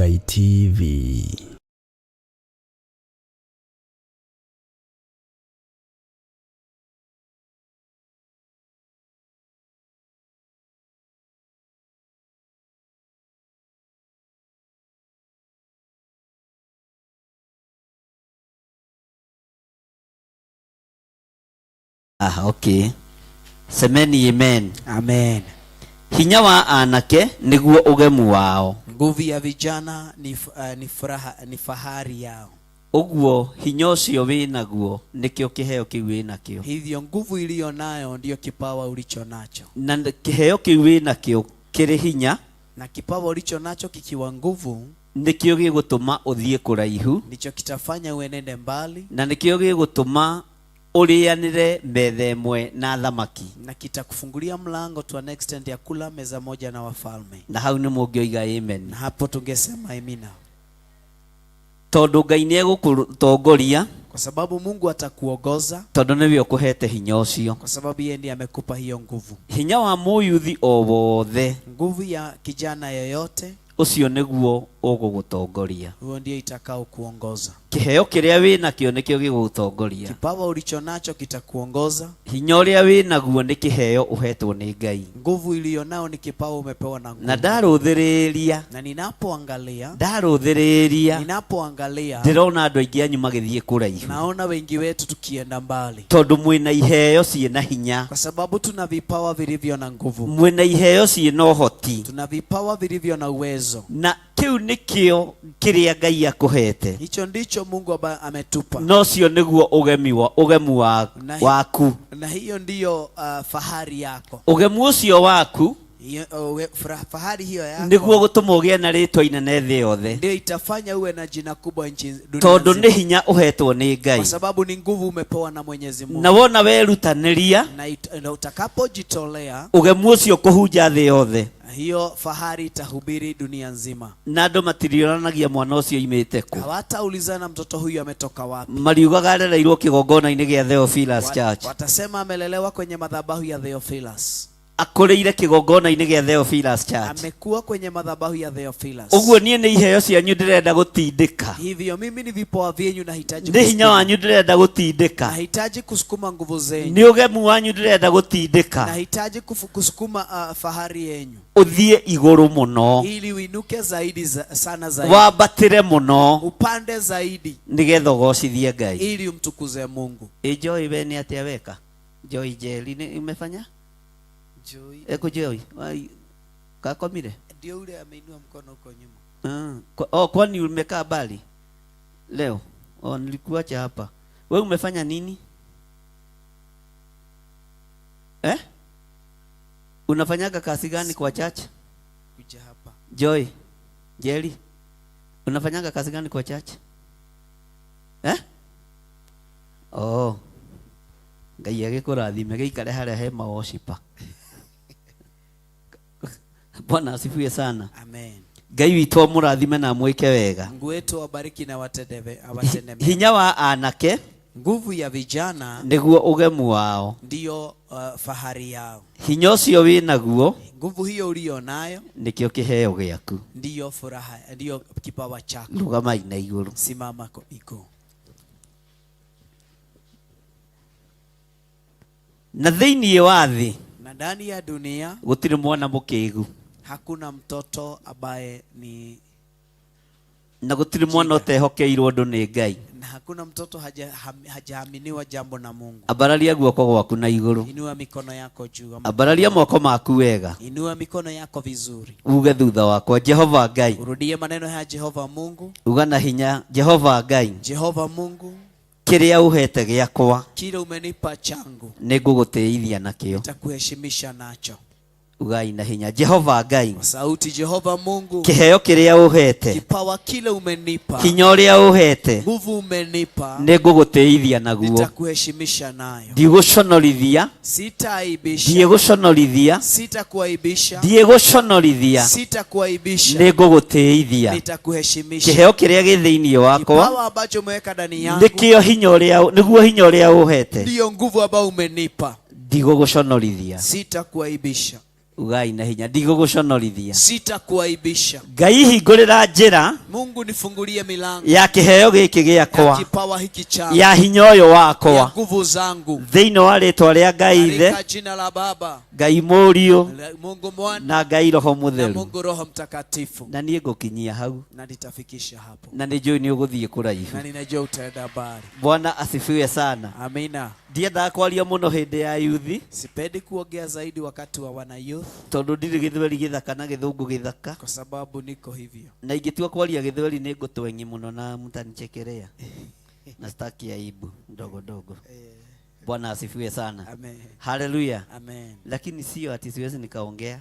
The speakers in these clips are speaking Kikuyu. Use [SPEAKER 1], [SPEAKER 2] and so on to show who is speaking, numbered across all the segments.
[SPEAKER 1] Ngai TV.
[SPEAKER 2] Ah, okay. Semeni amen.
[SPEAKER 3] Amen.
[SPEAKER 2] Hinya wa anake nĩguo ũgemu wao.
[SPEAKER 3] Nguvu ya vijana ni furaha, ni fahari yao.
[SPEAKER 2] Ũguo hinya ũcio wĩ naguo nĩkĩo kĩheo kĩu wĩ nakĩo.
[SPEAKER 3] Hivyo nguvu iliyo nayo ndiyo kipawa ulicho nacho.
[SPEAKER 2] Na kĩheo kĩu wĩ nakĩo kĩrĩ hinya,
[SPEAKER 3] Na kipawa ulicho nacho kikiwa nguvu,
[SPEAKER 2] nĩkĩo gĩgũtũma ũthiĩ kũraihu,
[SPEAKER 3] ndicho kitafanya uenende mbali,
[SPEAKER 2] na nĩkĩo gĩgũtũma ũrĩanĩre metha ĩmwe na thamaki.
[SPEAKER 3] na kitakufungulia mlango to an extent ya kula meza moja na wafalme.
[SPEAKER 2] Na hau nĩ mũngĩoiga amen.
[SPEAKER 3] Na hapo tungesema amina,
[SPEAKER 2] Tondũ Ngai nĩ egũkũtongoria,
[SPEAKER 3] kwa sababu Mungu atakuongoza,
[SPEAKER 2] tondũ nĩwe ũkũhete hinya ũcio.
[SPEAKER 3] kwa sababu yeye ndiye amekupa hiyo nguvu.
[SPEAKER 2] Hinya wa mũyuthi o wothe,
[SPEAKER 3] Nguvu ya kijana yoyote,
[SPEAKER 2] ũcio nĩguo ũgũgũtongoria.
[SPEAKER 3] huo ndio itakao kuongoza.
[SPEAKER 2] Kĩheo kĩrĩa wĩ nakĩo nĩkĩo gĩgũgũtongoria.
[SPEAKER 3] Kipawa ulicho nacho kitakuongoza.
[SPEAKER 2] Hinya ũrĩa wĩ naguo nĩ kĩheo ũhetwo nĩ Ngai.
[SPEAKER 3] Nguvu iliyo nayo ni kipawa umepewa na
[SPEAKER 2] Na
[SPEAKER 3] nguvu.
[SPEAKER 2] ndarũthĩrĩria,
[SPEAKER 3] Na ninapoangalia,
[SPEAKER 2] ndarũthĩrĩria,
[SPEAKER 3] ninapoangalia
[SPEAKER 2] ndĩrona andũ aingĩ anyu magĩthiĩ kũraihu.
[SPEAKER 3] naona wengi wetu tukienda mbali,
[SPEAKER 2] Tondũ mwĩna iheo ciĩna hinya,
[SPEAKER 3] kwa sababu tuna vipawa vilivyo na nguvu,
[SPEAKER 2] mwĩna iheo ciĩna ũhoti,
[SPEAKER 3] tuna vipawa vilivyo na uwezo.
[SPEAKER 2] na kĩu nĩkĩo kĩrĩa Ngai akũhete.
[SPEAKER 3] Hicho ndicho Mungu ambaye ametupa,
[SPEAKER 2] Na ũcio nĩguo ũgemi wa, ũgemu wa, waku.
[SPEAKER 3] na hiyo ndiyo fahari yako.
[SPEAKER 2] Ũgemu ũcio waku
[SPEAKER 3] Hiyo, fahari hiyo yako
[SPEAKER 2] nĩguo gũtũma ũgĩe na rĩtwa inene thĩ yothe,
[SPEAKER 3] ndio itafanya uwe na jina kubwa nchi dunia
[SPEAKER 2] tondũ
[SPEAKER 3] nzima.
[SPEAKER 2] nĩ hinya ũhetwo nĩ Ngai.
[SPEAKER 3] Kwa sababu ni nguvu umepewa na Mwenyezi Mungu.
[SPEAKER 2] Na wona werutanĩria,
[SPEAKER 3] Na utakapojitolea,
[SPEAKER 2] ũgemu ũcio kũhunja thĩ yothe,
[SPEAKER 3] hiyo fahari itahubiri dunia nzima.
[SPEAKER 2] na andũ matirioranagia mwana ũcio oimĩte kũ.
[SPEAKER 3] Hawataulizana mtoto huyu ametoka wapi.
[SPEAKER 2] Mariugaga arereirwo kĩgongona-inĩ gĩa Theophilus Church.
[SPEAKER 3] Watasema amelelewa kwenye madhabahu ya Theophilus.
[SPEAKER 2] Akũrĩire kĩgongona-inĩ gĩa Theophilus Church.
[SPEAKER 3] Amekuwa kwenye madhabahu ya Theophilus.
[SPEAKER 2] Ũguo niĩ nĩ iheo cianyu ndĩrenda gũtindĩka.
[SPEAKER 3] Hivyo mimi ni vipawa vyenyu nahitaji
[SPEAKER 2] Nĩ hinya
[SPEAKER 3] kusukuma.
[SPEAKER 2] wanyu ndĩrenda gũtindĩka.
[SPEAKER 3] Nahitaji kusukuma nguvu zenyu.
[SPEAKER 2] Nĩ ũgemu wanyu ndĩrenda gũtindĩka.
[SPEAKER 3] Nahitaji kusukuma fahari yenyu.
[SPEAKER 2] Ũthiĩ igũrũ mũno.
[SPEAKER 3] Ili uinuke zaidi sana zaidi.
[SPEAKER 2] Wambatĩre mũno.
[SPEAKER 3] Upande zaidi.
[SPEAKER 2] Nĩgetha ũgocithie Ngai.
[SPEAKER 3] Ili umtukuze Mungu.
[SPEAKER 2] Ĩ Joy, we nĩ atĩa weka? Joy Njeri nĩ umefanya?
[SPEAKER 3] Joy.
[SPEAKER 2] Eko Joy, wai, kakomire?
[SPEAKER 3] Ndio ule ameinua mkono huko nyuma.
[SPEAKER 2] Oh, kwani umekaa mbali leo? Oh, nilikuacha hapa. Wewe umefanya nini? Eh? Unafanyaga kazi gani kwa church?
[SPEAKER 3] Kuja hapa.
[SPEAKER 2] Joy, Jerry, unafanyaga kazi gani kwa church? Eh? Oh. Ngai agĩkũrathime, gĩikare harĩa he maworshiper. Bwana asifiwe sana.
[SPEAKER 3] Amen.
[SPEAKER 2] Ngai witũ amũrathime na amwĩke wega.
[SPEAKER 3] Mungu wetu awabariki na awatende mema.
[SPEAKER 2] Hinya wa anake
[SPEAKER 3] Nguvu ya vijana
[SPEAKER 2] nĩguo ũgemu wao.
[SPEAKER 3] ndiyo fahari yao.
[SPEAKER 2] Hinya ũcio wĩ naguo
[SPEAKER 3] Nguvu hiyo uliyo nayo
[SPEAKER 2] nĩkĩo kĩheo gĩaku.
[SPEAKER 3] ndiyo furaha, ndiyo kipawa chako.
[SPEAKER 2] Rũgamai na igũrũ.
[SPEAKER 3] Simama kwa miguu.
[SPEAKER 2] Na thĩinĩ wa thĩ
[SPEAKER 3] Na ndani ya dunia
[SPEAKER 2] gũtirĩ mwana mũkĩgu.
[SPEAKER 3] hakuna mtoto ambaye ni
[SPEAKER 2] Na gũtirĩ mwana ũtehokeirwo ũndũ nĩ Ngai.
[SPEAKER 3] Na hakuna mtoto hajaaminiwa jambo na Mungu.
[SPEAKER 2] Ambararia guoko gwaku na igũrũ.
[SPEAKER 3] Inua mikono yako juu.
[SPEAKER 2] Ambararia moko maku wega.
[SPEAKER 3] Inua mikono yako vizuri.
[SPEAKER 2] Uge thutha wakwa, Jehova Ngai.
[SPEAKER 3] Urudie maneno haya, Jehova Mungu.
[SPEAKER 2] Uga na hinya, Jehova Ngai.
[SPEAKER 3] Jehova Mungu.
[SPEAKER 2] Kĩrĩa ũhete gĩakwa,
[SPEAKER 3] Kile umenipa changu,
[SPEAKER 2] nĩngũgũtĩithia nakĩo.
[SPEAKER 3] Nitakuheshimisha nacho.
[SPEAKER 2] Ugai na hinya, Jehova Ngai.
[SPEAKER 3] Kwa sauti, Jehova Mungu.
[SPEAKER 2] Kĩheo kĩrĩa ũhete,
[SPEAKER 3] Kipawa kile umenipa,
[SPEAKER 2] hinya ũrĩa ũhete,
[SPEAKER 3] nguvu umenipa,
[SPEAKER 2] nĩngũgũtĩithia naguo.
[SPEAKER 3] Nitakuheshimisha nayo.
[SPEAKER 2] Ndigũconorithia,
[SPEAKER 3] Sitaaibisha.
[SPEAKER 2] ndigũconorithia,
[SPEAKER 3] Sitakuaibisha.
[SPEAKER 2] ndigũconorithia,
[SPEAKER 3] Sitakuaibisha.
[SPEAKER 2] nĩngũgũtĩithia.
[SPEAKER 3] Nitakuheshimisha.
[SPEAKER 2] Kĩheo kĩrĩa gĩ thĩinĩ wakwa,
[SPEAKER 3] Kipawa ambacho umeweka ndani yangu,
[SPEAKER 2] nĩkĩo hinya ũrĩa, nĩguo hinya ũrĩa ũhete,
[SPEAKER 3] ndiyo nguvu ambayo umenipa.
[SPEAKER 2] Ndigũgũconorithia.
[SPEAKER 3] Sitakuaibisha.
[SPEAKER 2] Ugai na hinya, ndigũgũconorithia.
[SPEAKER 3] Sitakuaibisha.
[SPEAKER 2] Ngai hingũrĩra njĩra
[SPEAKER 3] Mungu nifungulie milango
[SPEAKER 2] ya kĩheo gĩkĩ
[SPEAKER 3] ya
[SPEAKER 2] gĩakwa,
[SPEAKER 3] kipawa hiki changu,
[SPEAKER 2] ya hinya ũyũ
[SPEAKER 3] ya
[SPEAKER 2] wakwa,
[SPEAKER 3] nguvu zangu,
[SPEAKER 2] thĩinĩ wa rĩtwa rĩa Ngai Ithe,
[SPEAKER 3] katika jina la Baba,
[SPEAKER 2] Ngai Mũriũ
[SPEAKER 3] la Mungu Mwana
[SPEAKER 2] na Ngai Roho
[SPEAKER 3] na
[SPEAKER 2] Mũtheru.
[SPEAKER 3] Mungu Roho Mtakatifu,
[SPEAKER 2] Na niĩ ngũkinyia hau,
[SPEAKER 3] na nitafikisha hapo,
[SPEAKER 2] na nĩ njũĩ nĩ ũgũthiĩ kũraihu.
[SPEAKER 3] na ninajua utaenda mbali.
[SPEAKER 2] Bwana asifiwe sana.
[SPEAKER 3] Amina.
[SPEAKER 2] Ndiendaga kwaria mũno hĩndĩ ya yuthi,
[SPEAKER 3] Sipendi kuongea zaidi wakati wa wana youth
[SPEAKER 2] tondũ ndirĩ gĩthweri gĩthaka na gĩthũngũ gĩthaka,
[SPEAKER 3] kwa sababu niko hivyo.
[SPEAKER 2] Na ingĩtua kwaria gĩthweri nĩ ngũtwengi mũno na mtanichekelea na sitaki aibu ndogo ndogo. Bwana asifiwe sana.
[SPEAKER 3] Amen.
[SPEAKER 2] Haleluya.
[SPEAKER 3] Amen.
[SPEAKER 2] Lakini sio ati siwezi nikaongea,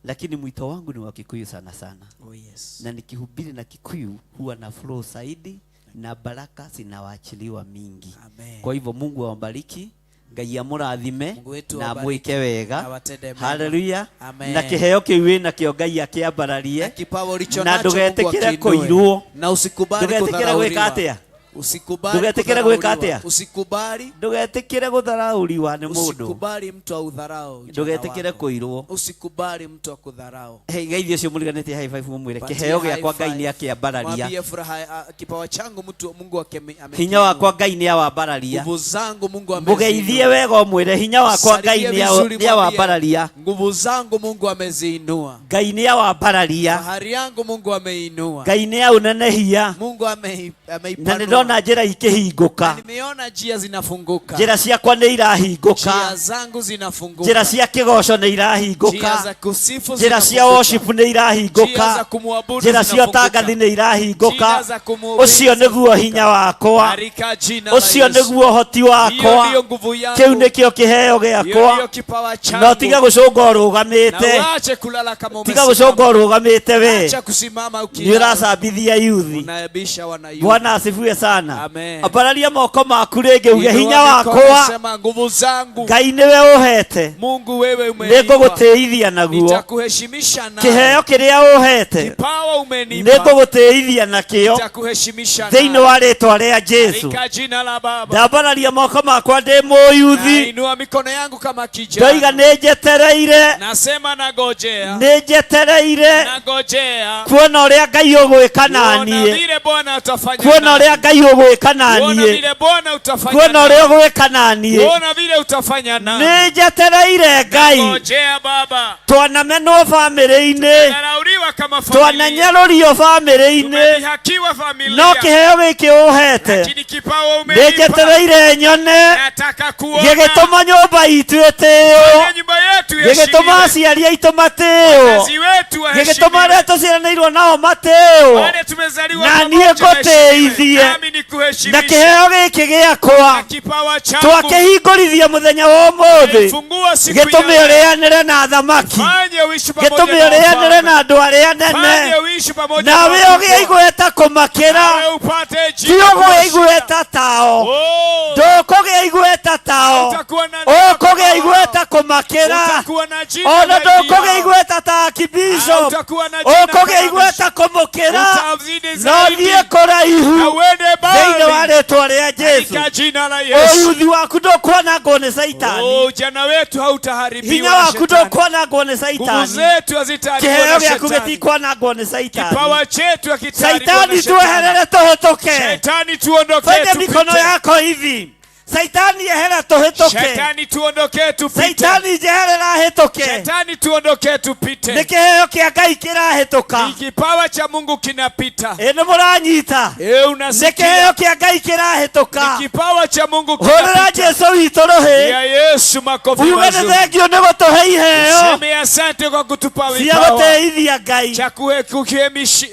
[SPEAKER 2] lakini mwito wangu ni wa Kikuyu sana sana,
[SPEAKER 3] Oh yes.
[SPEAKER 2] na nikihubiri na Kikuyu huwa na flow zaidi na baraka zinawaachiliwa mingi.
[SPEAKER 3] Amen.
[SPEAKER 2] Kwa hivyo Mungu awabariki, Ngai amũrathime
[SPEAKER 3] Mungu wetu
[SPEAKER 2] na
[SPEAKER 3] awabariki
[SPEAKER 2] amwĩke wega.
[SPEAKER 3] awatende mema.
[SPEAKER 2] Haleluya.
[SPEAKER 3] Amen.
[SPEAKER 2] Na kĩheo kĩu wĩnakĩo Ngai akĩambararie,
[SPEAKER 3] Na kipawa ulicho
[SPEAKER 2] na
[SPEAKER 3] nacho Mungu
[SPEAKER 2] ndũgetĩkĩre
[SPEAKER 3] akiinue.
[SPEAKER 2] kũirwo.
[SPEAKER 3] Na usikubali
[SPEAKER 2] Ndũgetĩkĩre gwĩka
[SPEAKER 3] kudharauliwa.
[SPEAKER 2] atĩa?
[SPEAKER 3] Usikubali
[SPEAKER 2] Ndũgetĩkĩre gwĩka
[SPEAKER 3] kudharauliwa.
[SPEAKER 2] atĩa?
[SPEAKER 3] Usikubali,
[SPEAKER 2] Ndũgetĩkĩre gũtharaũriwa nĩ mũndũ,
[SPEAKER 3] usikubali mtu audharau ujana
[SPEAKER 2] ndũgetĩkĩre
[SPEAKER 3] wako.
[SPEAKER 2] kũirwo.
[SPEAKER 3] Usikubali mtu akudharau.
[SPEAKER 2] Hey, geithia ũcio mũriganĩtie high five mũmwĩre
[SPEAKER 3] Patie
[SPEAKER 2] kĩheo
[SPEAKER 3] high
[SPEAKER 2] gĩakwa Ngai
[SPEAKER 3] five.
[SPEAKER 2] nĩ akĩambararia,
[SPEAKER 3] Mwambie furaha, kipawa changu mtu Mungu
[SPEAKER 2] hinya
[SPEAKER 3] amekiinua.
[SPEAKER 2] wakwa Ngai nĩ awambararia.
[SPEAKER 3] Nguvu zangu Mungu
[SPEAKER 2] Mũgeithie
[SPEAKER 3] ameziinua.
[SPEAKER 2] wega ũmwĩre hinya wakwa Ngai
[SPEAKER 3] Salimie vizuri,
[SPEAKER 2] nĩ
[SPEAKER 3] mwambie,
[SPEAKER 2] awambararia.
[SPEAKER 3] nguvu zangu Mungu ameziinua.
[SPEAKER 2] Ngai nĩ awambararia.
[SPEAKER 3] Fahari yangu Mungu ameinua.
[SPEAKER 2] Ngai nĩ aũnenehia.
[SPEAKER 3] Mungu
[SPEAKER 2] Na nĩ
[SPEAKER 3] ameipanua.
[SPEAKER 2] ndona njĩra ikĩhingũka,
[SPEAKER 3] Na nimeona njia zinafunguka.
[SPEAKER 2] njĩra ciakwa nĩ irahingũka,
[SPEAKER 3] Njia zangu zinafunguka.
[SPEAKER 2] njĩra cia kĩgoco nĩ
[SPEAKER 3] Njia
[SPEAKER 2] irahingũka,
[SPEAKER 3] za kusifu
[SPEAKER 2] njĩra cia
[SPEAKER 3] zinafunguka.
[SPEAKER 2] worship nĩ
[SPEAKER 3] Njia
[SPEAKER 2] irahingũka,
[SPEAKER 3] za kumwabudu
[SPEAKER 2] njĩra cia
[SPEAKER 3] zinafunguka.
[SPEAKER 2] ũtangathi nĩ irahingũka.
[SPEAKER 3] Njia za kumhubiri
[SPEAKER 2] Ũcio nĩguo hinya wakwa,
[SPEAKER 3] Katika jina la
[SPEAKER 2] ũcio
[SPEAKER 3] Yesu.
[SPEAKER 2] nĩguo ũhoti
[SPEAKER 3] Hiyo
[SPEAKER 2] wakwa,
[SPEAKER 3] ndiyo nguvu yangu.
[SPEAKER 2] kĩu nĩkĩo kĩheo
[SPEAKER 3] Hiyo
[SPEAKER 2] gĩakwa.
[SPEAKER 3] ndiyo kipawa changu.
[SPEAKER 2] No tiga gũcũnga
[SPEAKER 3] Na
[SPEAKER 2] ũrũgamĩte,
[SPEAKER 3] uache kulala kama
[SPEAKER 2] tiga
[SPEAKER 3] umesimama.
[SPEAKER 2] gũcũnga ũrũgamĩte we,
[SPEAKER 3] Acha kusimama
[SPEAKER 2] nĩ
[SPEAKER 3] ukilala.
[SPEAKER 2] ũracambithia yuthi.
[SPEAKER 3] Unaibisha wana youth.
[SPEAKER 2] Bwana asifiwe sana.
[SPEAKER 3] Amen.
[SPEAKER 2] Ambararia moko maku rĩngĩ uge
[SPEAKER 3] Inua
[SPEAKER 2] hinya
[SPEAKER 3] mikono,
[SPEAKER 2] wakwa
[SPEAKER 3] sema nguvu zangu
[SPEAKER 2] Ngai nĩwe ũhete,
[SPEAKER 3] Mungu wewe umenipa.
[SPEAKER 2] nĩngũgũtĩithia naguo.
[SPEAKER 3] Nitakuheshimisha nayo.
[SPEAKER 2] Kĩheo kĩrĩa ũhete
[SPEAKER 3] Kipawa umenipa.
[SPEAKER 2] nĩngũgũtĩithia nakĩo
[SPEAKER 3] Nitakuheshimisha
[SPEAKER 2] thĩinĩ
[SPEAKER 3] nayo.
[SPEAKER 2] wa rĩtwa rĩa Jesu.
[SPEAKER 3] Katika jina la Baba.
[SPEAKER 2] Ndambararia moko makwa ndĩ mũyuthi,
[SPEAKER 3] Nainua mikono yangu kama kijana.
[SPEAKER 2] ndoiga nĩ njetereire,
[SPEAKER 3] Nasema nagojea.
[SPEAKER 2] nĩ njetereire
[SPEAKER 3] Nagojea.
[SPEAKER 2] kuona ũrĩa Ngai ũgwĩka
[SPEAKER 3] Kuona
[SPEAKER 2] naniĩ,
[SPEAKER 3] vile Bwana atafanya.
[SPEAKER 2] kuona
[SPEAKER 3] nami.
[SPEAKER 2] ũrĩa Ngai ũgwĩka
[SPEAKER 3] Kuona
[SPEAKER 2] naniĩ,
[SPEAKER 3] vile Bwana utafanya.
[SPEAKER 2] kuona
[SPEAKER 3] nami.
[SPEAKER 2] ũrĩa ũgwĩka naniĩ.
[SPEAKER 3] Kuona vile utafanya nami.
[SPEAKER 2] Nĩ njetereire Ngai.
[SPEAKER 3] Ngojea Baba.
[SPEAKER 2] Twanamenwo bamĩrĩ-inĩ,
[SPEAKER 3] Dharauliwa kama familia.
[SPEAKER 2] twananyarũrio bamĩrĩ-inĩ,
[SPEAKER 3] Tumedhihakiwa familia.
[SPEAKER 2] no kĩheo gĩkĩ ũhete
[SPEAKER 3] Lakini kipawa
[SPEAKER 2] nĩ
[SPEAKER 3] umenipa.
[SPEAKER 2] njetereire nyone
[SPEAKER 3] Nataka kuona.
[SPEAKER 2] gĩgĩtũma nyũmba itũ ĩtĩo,
[SPEAKER 3] Fanya nyumba yetu
[SPEAKER 2] gĩgĩtũma
[SPEAKER 3] iheshimiwe.
[SPEAKER 2] aciari aitũ matĩo,
[SPEAKER 3] Wazazi wetu
[SPEAKER 2] gĩgĩtũma
[SPEAKER 3] waheshimiwe.
[SPEAKER 2] arĩa tũciaranĩirwo nao matĩo,
[SPEAKER 3] Wale tumezaliwa
[SPEAKER 2] Na
[SPEAKER 3] pamoja
[SPEAKER 2] niĩ
[SPEAKER 3] waheshimiwe.
[SPEAKER 2] ngũtĩithie.
[SPEAKER 3] Nami
[SPEAKER 2] na
[SPEAKER 3] nikuheshimishe.
[SPEAKER 2] kĩheo gĩkĩ gĩakwa
[SPEAKER 3] Na kipawa changu
[SPEAKER 2] twakĩhingũrithia mũthenya wa ũmũthĩ,
[SPEAKER 3] fungua siku ya
[SPEAKER 2] gĩtũme
[SPEAKER 3] leo.
[SPEAKER 2] ũrĩanĩre na thamaki,
[SPEAKER 3] Fanye uishi pamoja
[SPEAKER 2] gĩtũme
[SPEAKER 3] na
[SPEAKER 2] ũrĩanĩre
[SPEAKER 3] wafalme.
[SPEAKER 2] na andũ arĩa nene,
[SPEAKER 3] Fanye uishi pamoja na
[SPEAKER 2] nawe ũgĩe
[SPEAKER 3] wakubwa.
[SPEAKER 2] igweta kũmakĩra,
[SPEAKER 3] Nawe upate
[SPEAKER 2] ti
[SPEAKER 3] jina
[SPEAKER 2] ũgũe
[SPEAKER 3] kuwashinda.
[SPEAKER 2] igweta tao,
[SPEAKER 3] Oh,
[SPEAKER 2] ndũkũgĩa igweta tao,
[SPEAKER 3] utakuwa na neema
[SPEAKER 2] ũkũgĩa
[SPEAKER 3] kama wao.
[SPEAKER 2] igweta kũmakĩra,
[SPEAKER 3] Utakuwa na jina
[SPEAKER 2] ona
[SPEAKER 3] zaidi
[SPEAKER 2] ndũkũgĩa
[SPEAKER 3] yao.
[SPEAKER 2] igweta ta akibishop,
[SPEAKER 3] Utakuwa na jina
[SPEAKER 2] ũkũgĩa
[SPEAKER 3] kama
[SPEAKER 2] igweta kũmũkĩra,
[SPEAKER 3] Utazidi
[SPEAKER 2] no
[SPEAKER 3] zaidi.
[SPEAKER 2] thiĩ kũraihu
[SPEAKER 3] Na uende
[SPEAKER 2] thĩinĩ wa
[SPEAKER 3] mbali
[SPEAKER 2] rĩtwa rĩa Jesu.
[SPEAKER 3] katika jina la Yesu.
[SPEAKER 2] Ũyuthi waku ndũkwanangwo nĩ Caitani,
[SPEAKER 3] Oh, ujana wetu hautaharibiwa
[SPEAKER 2] hinya
[SPEAKER 3] na
[SPEAKER 2] waku
[SPEAKER 3] shetani.
[SPEAKER 2] ndũkwanangwo nĩ
[SPEAKER 3] Nguvu
[SPEAKER 2] Caitani,
[SPEAKER 3] zetu hazitaharibiwa
[SPEAKER 2] kĩheo
[SPEAKER 3] na
[SPEAKER 2] gĩaku
[SPEAKER 3] shetani.
[SPEAKER 2] gĩtikwanangwo nĩ Caitani.
[SPEAKER 3] Kipawa chetu hakitaharibiwa na
[SPEAKER 2] Saitani
[SPEAKER 3] shetani.
[SPEAKER 2] tueherere tũhĩtũke.
[SPEAKER 3] Shetani tuondokee
[SPEAKER 2] Fanya mikono
[SPEAKER 3] tupite.
[SPEAKER 2] yako hivi. Saitani ehera tũhĩtũke.
[SPEAKER 3] Shetani tuondokee tupite.
[SPEAKER 2] Saitani njeherera hĩtũke.
[SPEAKER 3] Shetani tuondokee
[SPEAKER 2] Nĩ
[SPEAKER 3] tupite.
[SPEAKER 2] kĩheo kĩa Ngai kĩrahĩtũka.
[SPEAKER 3] Ni kipawa cha Mungu kinapita.
[SPEAKER 2] Ĩ nĩ mũranyita.
[SPEAKER 3] Eh,
[SPEAKER 2] Nĩ
[SPEAKER 3] unasikia?
[SPEAKER 2] kĩheo kĩa Ngai kĩrahĩtũka.
[SPEAKER 3] Ni kipawa cha Mungu
[SPEAKER 2] Hũrĩra
[SPEAKER 3] kinapita.
[SPEAKER 2] Jesu witũ rũhĩ.
[SPEAKER 3] Ya Yesu makofi
[SPEAKER 2] Uge nĩ
[SPEAKER 3] mazuri.
[SPEAKER 2] thengio nĩ gũtũhe iheo
[SPEAKER 3] Seme asante kwa kutupa
[SPEAKER 2] cia
[SPEAKER 3] vipawa
[SPEAKER 2] gũtĩithia Ngai.
[SPEAKER 3] cha
[SPEAKER 2] Ngai
[SPEAKER 3] kukuheshimisha.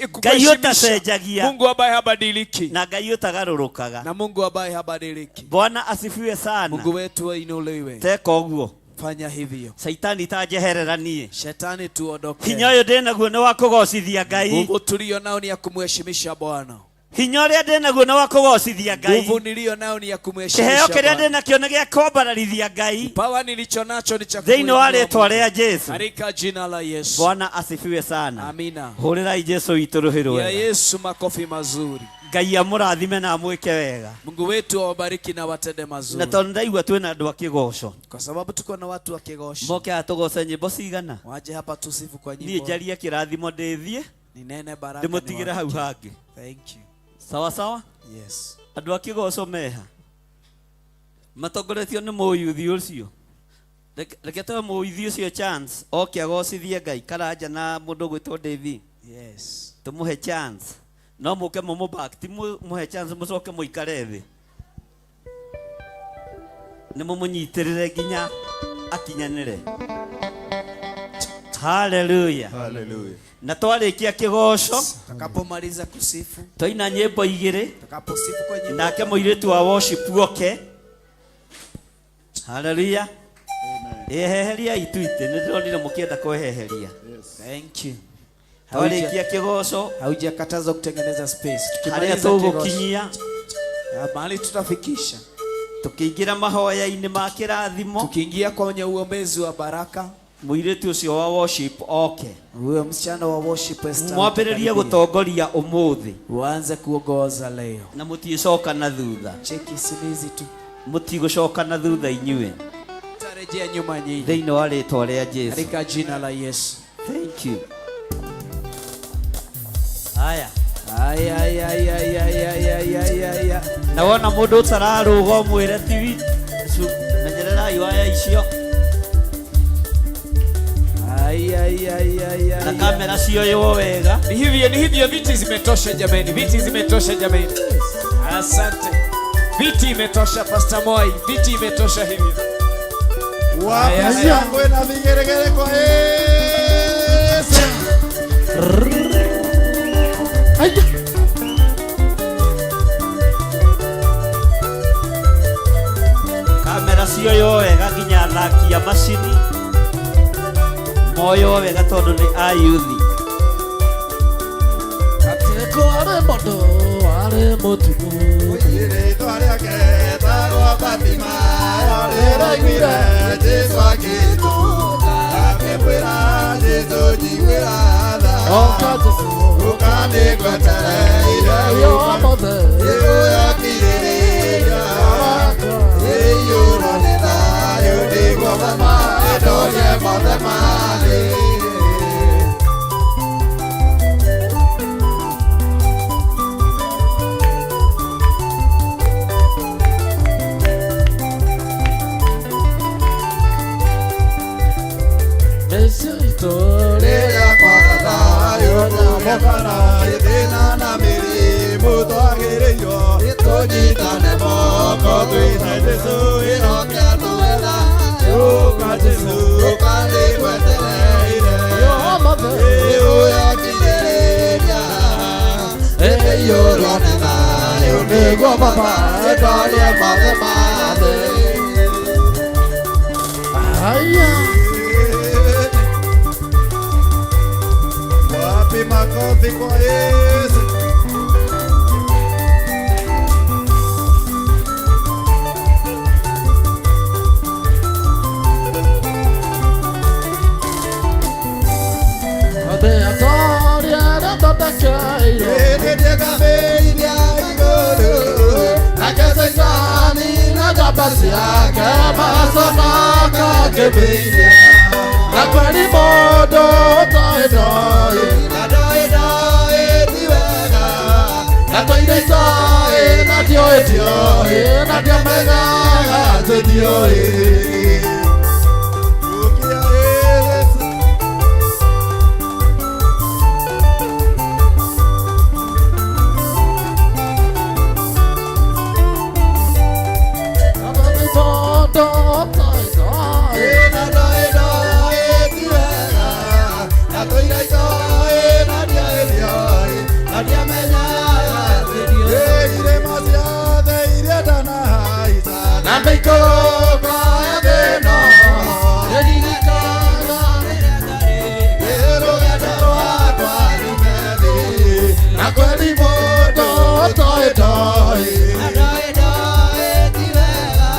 [SPEAKER 2] ũtacenjagia
[SPEAKER 3] Mungu ambaye habadiliki
[SPEAKER 2] na Ngai ũtagarũrũkaga.
[SPEAKER 3] na Mungu ambaye habadiliki.
[SPEAKER 2] Bwana asifiwe sana.
[SPEAKER 3] Mungu wetu ainuliwe.
[SPEAKER 2] Teka ũguo.
[SPEAKER 3] Fanya hivyo.
[SPEAKER 2] Saitani ta njeherera niĩ.
[SPEAKER 3] Shetani tuondoke.
[SPEAKER 2] Hinya ũyũ ndĩnaguo nĩ wa kũgocithia Ngai.
[SPEAKER 3] Nguvu tulio nao ni ya kumheshimisha Bwana.
[SPEAKER 2] Hinya ũrĩa ndĩnaguo nĩ wa kũgocithia Ngai.
[SPEAKER 3] Nguvu niliyo nayo ni ya
[SPEAKER 2] Kĩheo
[SPEAKER 3] kumheshimisha
[SPEAKER 2] kĩrĩa
[SPEAKER 3] Bwana.
[SPEAKER 2] ndĩnakĩo nĩ gĩa kwambararithia Ngai
[SPEAKER 3] Kipawa nilicho nacho ni cha
[SPEAKER 2] thĩinĩ wa
[SPEAKER 3] kumuinua
[SPEAKER 2] rĩtwa
[SPEAKER 3] Mungu.
[SPEAKER 2] rĩa Jesu.
[SPEAKER 3] Katika jina la Yesu.
[SPEAKER 2] Bwana asifiwe sana.
[SPEAKER 3] Amina.
[SPEAKER 2] Hũrĩrai Jesu witũ rũhĩ
[SPEAKER 3] Ya
[SPEAKER 2] rwega.
[SPEAKER 3] Yesu makofi mazuri.
[SPEAKER 2] Ngai amũrathime na amwĩke wega.
[SPEAKER 3] Mungu wetu awabariki na watende
[SPEAKER 2] Na
[SPEAKER 3] mazuri.
[SPEAKER 2] tondũ ndaigua twĩna andũ a kĩgoco.
[SPEAKER 3] Kwa sababu tuko na watu wa kigosho.
[SPEAKER 2] Moke haha tũgoce nyĩmbo cigana.
[SPEAKER 3] Waje hapa tusifu kwa
[SPEAKER 2] Niĩ
[SPEAKER 3] nyimbo.
[SPEAKER 2] njarie kĩrathimo ndĩthiĩ
[SPEAKER 3] Ninene baraka.
[SPEAKER 2] ndĩmũtigĩre hau
[SPEAKER 3] niwatakie.
[SPEAKER 2] hangĩ.
[SPEAKER 3] Thank you.
[SPEAKER 2] Sawa sawa.
[SPEAKER 3] Yes.
[SPEAKER 2] Andũ a kĩgoco meha matongoretio nĩ mũyuthi ũcio. Reke tũhe mũyuthi ũcio chance oke agocithie Ngai Karanja na mũndũ ũgwĩtwo Davy.
[SPEAKER 3] Yes.
[SPEAKER 2] Tũmũhe chance. No mũke mũmũback, ti mũhe chance mũcoke mũikare thĩ. Nĩ mũmũnyitĩrĩre nginya akinyanĩre. Hallelujah.
[SPEAKER 1] Hallelujah.
[SPEAKER 2] Na twarĩkia kĩgoco
[SPEAKER 3] Tutakapomaliza kusifu,
[SPEAKER 2] twaina nyĩmbo igĩrĩ
[SPEAKER 3] tutakaposifu kwa nyimbo.
[SPEAKER 2] nake mũirĩtu wa worship oke. Hallelujah. Eheheria itu itĩ nĩ ndĩronire mũkĩenda kweheheria.
[SPEAKER 3] Thank you.
[SPEAKER 2] Twarĩkia kĩgoco
[SPEAKER 3] Haujakatazwa kutengeneza space.
[SPEAKER 2] harĩa
[SPEAKER 3] Tukimaliza kigosho,
[SPEAKER 2] tũgũkinyia
[SPEAKER 3] mahali tutafikisha.
[SPEAKER 2] tũkĩingĩra mahoya-inĩ ma kĩrathimo
[SPEAKER 3] Tukiingia kwenye uombezi wa baraka,
[SPEAKER 2] mũirĩtu ũcio wa worship oke.
[SPEAKER 3] huyo msichana wa worship Esther
[SPEAKER 2] Mwambĩrĩrie
[SPEAKER 3] atakaribia.
[SPEAKER 2] gũtongoria ũmũthĩ
[SPEAKER 3] Uanze kuongoza leo.
[SPEAKER 2] na mũtiĩcoka na thutha.
[SPEAKER 3] Cheki simizi tu.
[SPEAKER 2] Mũtigũcoka na thutha inyuĩ
[SPEAKER 3] Tarejea nyuma nyinyi.
[SPEAKER 2] thĩinĩ wa rĩtwa rĩa Jesu.
[SPEAKER 3] Katika jina la Yesu.
[SPEAKER 2] Thank you. Haya.
[SPEAKER 3] Ay ay ay ay ay ay ay ay ay. ay.
[SPEAKER 2] Na wona mũndũ ũtararũga ũmwĩre tiwi menyererai waya icio
[SPEAKER 3] Ay ay ay ay
[SPEAKER 2] na
[SPEAKER 3] ay.
[SPEAKER 2] kamera cioywo wega.
[SPEAKER 3] Ni hivyo, ni hivyo, viti zimetosha jameni, viti zimetosha jameni. Asante. Viti imetosha Pastor Moi, viti imetosha hivyo.
[SPEAKER 1] Wapi
[SPEAKER 3] Haya, haya.
[SPEAKER 1] shangwe na vigeregere kwa Yesu.
[SPEAKER 2] Kamera cioywo wega nginya athaki a macini moywo wega tondũ nĩ a youth.
[SPEAKER 4] Atĩko arĩ mũndũ arĩ mũtugo
[SPEAKER 1] Rĩĩtwa rĩake etagwo Bartimayo, rĩraiguire Jesũ agĩtũnga, akĩmwĩra Jesũ njiguĩra tha.
[SPEAKER 4] Oka Jesũ
[SPEAKER 1] Ũka nĩngwetereire
[SPEAKER 4] yo mothe
[SPEAKER 1] Ĩgũyakirĩrĩria. Ĩiyũrwo nĩ thayũ nĩguo Baba ĩndorie mothe ma thĩ.
[SPEAKER 4] Mĩciĩ itũ
[SPEAKER 1] Rĩrĩa kwaga thayũ kũmũkana thĩna na mĩrimũ twagĩrĩirwo tũnyitane moko twĩna Jesũ ĩroke tũhe thayũ. Ũka Jesũ, ũka nĩngwetereire.
[SPEAKER 4] yo mothe
[SPEAKER 1] Ĩgũyakirĩrĩria. Ĩiyũrwo nĩ thayũ nĩguo Baba ĩtorie mothe ma thĩ.
[SPEAKER 4] Aya
[SPEAKER 1] Wapi makofi kwa Yesu?
[SPEAKER 4] Othe atoria arĩa thondekeirwo
[SPEAKER 1] Nĩndĩkamĩiria igũrũ, nake Caitani na njamba ciake maconoka ngĩmĩiria.
[SPEAKER 4] Na kweri mũndũ ũtoĩ ndoĩ
[SPEAKER 1] Na ndoĩ ndoĩ ti wega, na tũire itoĩ na ndioĩ ndioĩ, na ndiamenyaga atĩ ndioĩ. Ũkia Yesu.
[SPEAKER 4] Na kweri mũndũ ũtoĩ ndoĩ
[SPEAKER 1] Na ndoĩ ndoĩ ti wega, na tũire itoĩ na ndioĩ ndioĩ, na ndiamenyaga atĩ ndioĩ. Irĩma ciothe iria ndanahaica, na mĩikũrũko ya thĩ ĩno, nĩndirikanaga rũgendo rwakwa rume thĩ, na kweri mũndũ ũtoĩ ndoĩ. Na ndoĩ ndoĩ ti wega,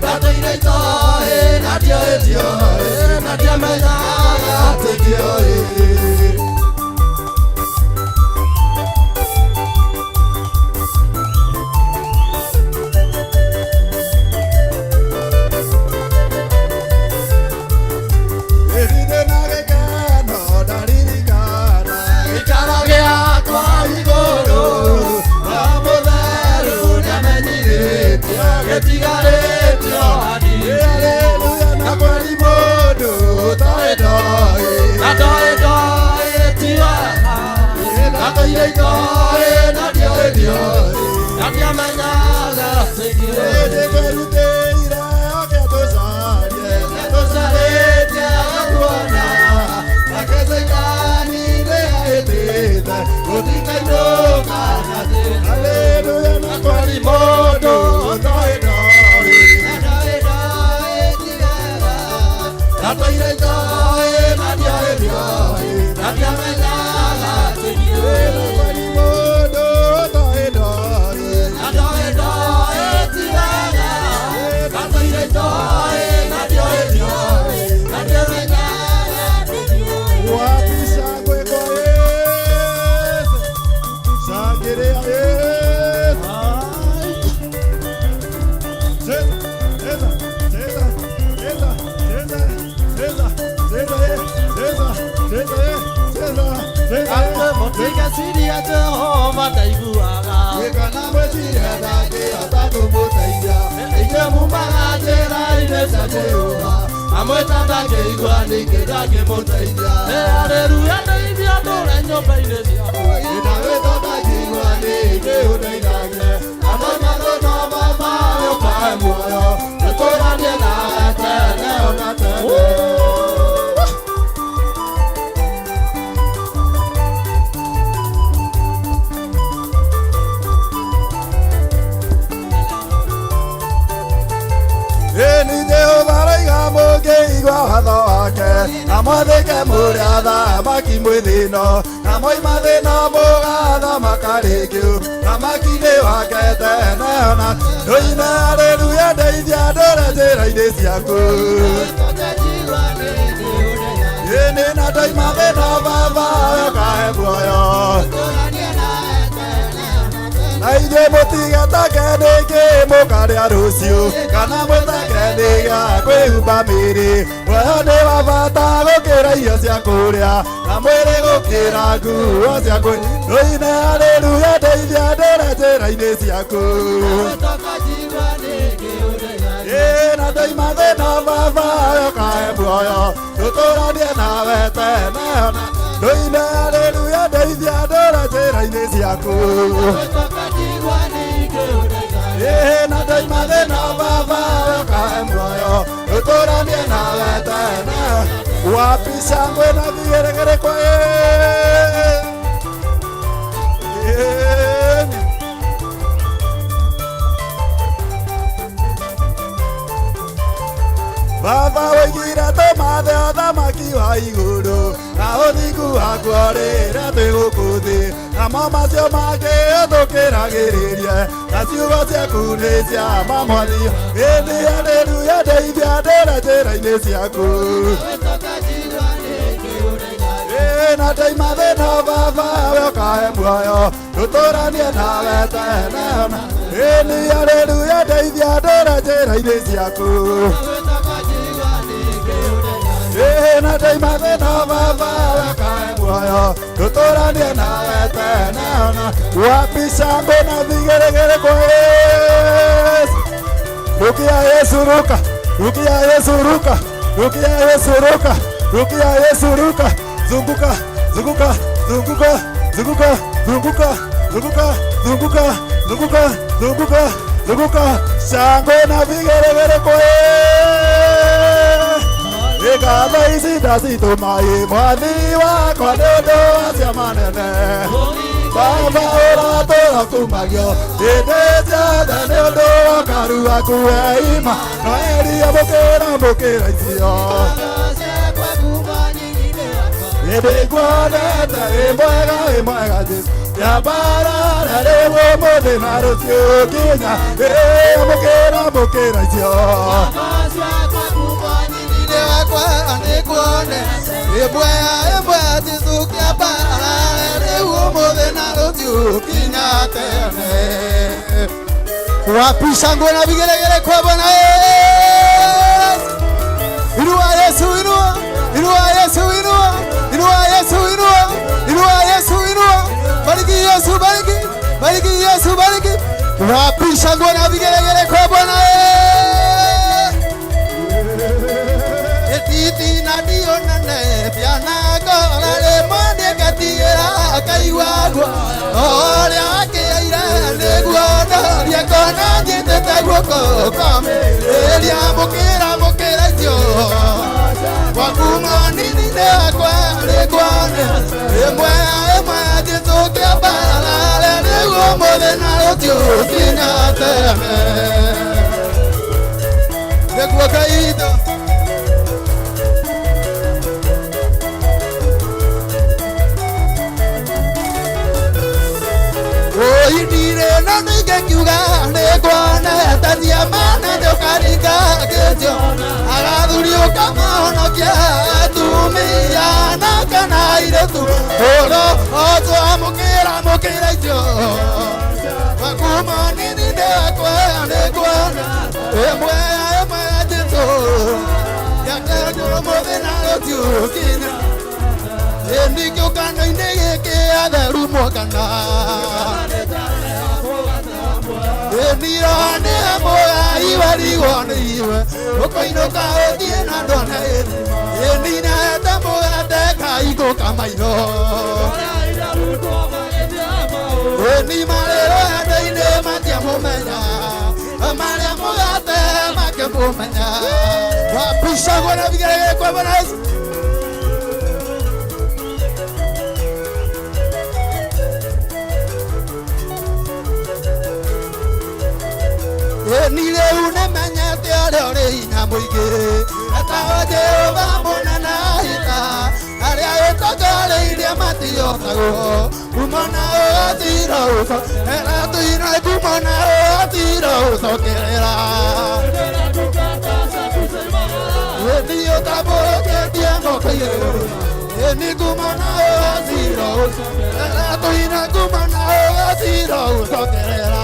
[SPEAKER 1] na tũire itoĩ, na ndioĩ ndioĩ, na ndiamenyaga atĩ ndioĩ. Ĩtigarĩtio hanini. Haleluya na kwari mũndũ ũtoĩ ndoĩ. Na ndoĩ ndoĩ ti wega. Ndatũire itoĩ na ndioĩ ndioĩ. Na ndiamenyaga atĩ ndiũĩ. Nĩngwerutĩire oke tũcarie. Tũcarĩtie agatuona. Nake Caitani nĩahĩtĩte. Gũtikainũka na thĩna. Haleluya na kwari mũndũ ũtoĩ ndoĩ. Na ndoĩ ndoĩ ti wega. Ndatũire itoĩ na ndioĩ ndioĩ. Na ndiamenyaga atĩ ndiũĩ. Na kwari mũndũ ũtoĩ ndoĩ. Na ndoĩ ndoĩ ti wega. Ndatũire itoĩ na ndioĩ ndioĩ. Na ndiamenyaga atĩ ndiũĩ. Wapi shangwe kwa Yesu? Shangilia Yesu. Cheza, cheza, cheza, cheza, cheza, cheza, cheza, eh, cheza, cheza, eh, cheza, cheza, eh.
[SPEAKER 4] Mũtigecirie Jehova ndaiguaga.
[SPEAKER 1] Kana mwĩciria ndangĩhota kũmũteithia. Inyuĩ mumaga njĩra-inĩ cia Jehova. Amwĩta ndangĩigua ningĩ ndangĩmũteithia.
[SPEAKER 4] Haleluya ndeithia ndũre nyũmba-inĩ ciaku.
[SPEAKER 1] Ndawĩtwo ndangĩigua ningĩ ũndeithagie. Andũ mathĩna baba ũkahe muoyo. Tũtũranie nawe tene ona tene. Ĩni Jehova araiga mũngĩigua watho wake na mwathĩke mũrĩ athamaki mwĩ thĩno na mwoima thĩno mũgathamaka rĩngĩ thamaki-inĩ wake tene ona ndũine haleluya ndeithia ndũre njĩra-inĩ ciaku. Ĩni na ndoima thĩno baba ũkahe muoyo. Na inyuĩ mũtigetake nĩkĩ mũkarĩa rũciũ kana mwĩtake nĩgĩa kwĩhumba mĩĩrĩ. Muoyo nĩ wa bata gũkĩra irio cia kũrĩa na mwĩrĩ gũkĩra nguo cia kwĩ. Ndũine haleluya ndeithia ndũre njĩra-inĩ ciaku. Ĩ na ndoima thĩna baba ũkahe muoyo tũtũranie nawe tene ona. Ndũine haleluya ndeithia ndũre njĩra-inĩ ciaku. Ĩ na ndoima thĩna baba ũkahe muoyo tũtũranie nawe tene. Wapi shangwe na vigeregere kwa Yesu? Amen. Baba woigire tũmathe ũthamaki wa igũrũ na ũthingu wakuo rĩrĩa twĩ gũkũ thĩ namo macio mangĩ ũtũkĩragĩrĩrie na ciugo ciaku nĩ cia ma mwathi. Ĩndĩ haleluya ndeithia ndũre njĩra-inĩ ciaku. Ĩ na ndoima thĩna baba we ũkahe muoyo tũtũranie nawe tene ona. Ĩni haleluya ndeithia ndũre njĩra-inĩ ciaku. Ĩ na ndoima thĩna baba we ũkahe muoyo tũtũranie nawe tene ona. Wapi shangwe na vigeregere kwa Yesu? Rukia Yesu ruka, rukia Yesu ruka, rukia Yesu ruka, rukia Yesu ruka. Zunguka, zunguka, zunguka, zunguka, zunguka, zunguka, zunguka, zunguka, zunguka, zunguka. Shangwe na vigeregere kwa Yesu. Ngatho ici ndacitũma ĩ mwathi wakwa nĩ ũndũ wa ciama nene. Baba ũratũra kumagio hĩndĩ ciothe nĩ ũndũ wa ũkaru waku we ima. Noeria mũkĩra mũkĩra icio. Hĩndĩ nguonete wĩ mwega wĩ mwega Jesũ. Nyambarara rĩu ũmũthĩ na rũciũ nginya. Ĩ mũkĩra mũkĩra icio.
[SPEAKER 5] Wapi shangwe na vigelegele kwa Bwana Yesu? Inua Yesu, inua, inua Yesu, inua, inua Yesu, inua, inua Yesu, inua. Bariki Yesu, bariki, bariki Yesu, bariki. Wapi shangwe na vigelegele kwa Bwana Etiti na dio na ne piana gora le mwende gatiera akaigua oria akeire niguo ndoria kona njitete guoko kamĩrĩria mũkĩra mũkĩra icio gwaku monini-inĩ wakwa rĩngwane ĩmwe ĩmwe Jesũ kĩambarare nĩguo mũthenya ũcio ũkinya tene nĩguo kaitho Oindire na ningĩkiuga nĩngwonetacia mana nĩũkaringa ngĩciona agathuri ũkamahonokia atumia na kana airĩtu ũro otwamũkĩra mũkĩra icio gwaku monini-inĩ wakwa nĩngwona ĩmwe ĩmwe Jesũ gĩakeguo mũthenya ũcio ũkinya ĩndĩ kĩũngano-inĩ gĩkĩ atheru mwokana Nirone moya iwarigwo nĩ iwe ũkoinũka ũthiĩ na ndone ĩnina ta mũgate kaigũka maitho ĩni marĩro andũ-inĩ matiamũmenya marĩa mũgate makĩmũmenya wapicagwo na vigelegele kwa Bwana Yesu. Ni rĩu nĩmenyete ũrĩa ũrĩ hinya mũingĩ etagwo Jehova mũnene ita arĩa ĩtongoreirie matiotagwo kumona ũgatira ũcokerera tuina kumona ũgatira ũcokerera ĩni ũtambũrũkĩtie moko igũrũ ĩni kumona ũgatira ũcokerera tuina kumona ũgatira ũcokerera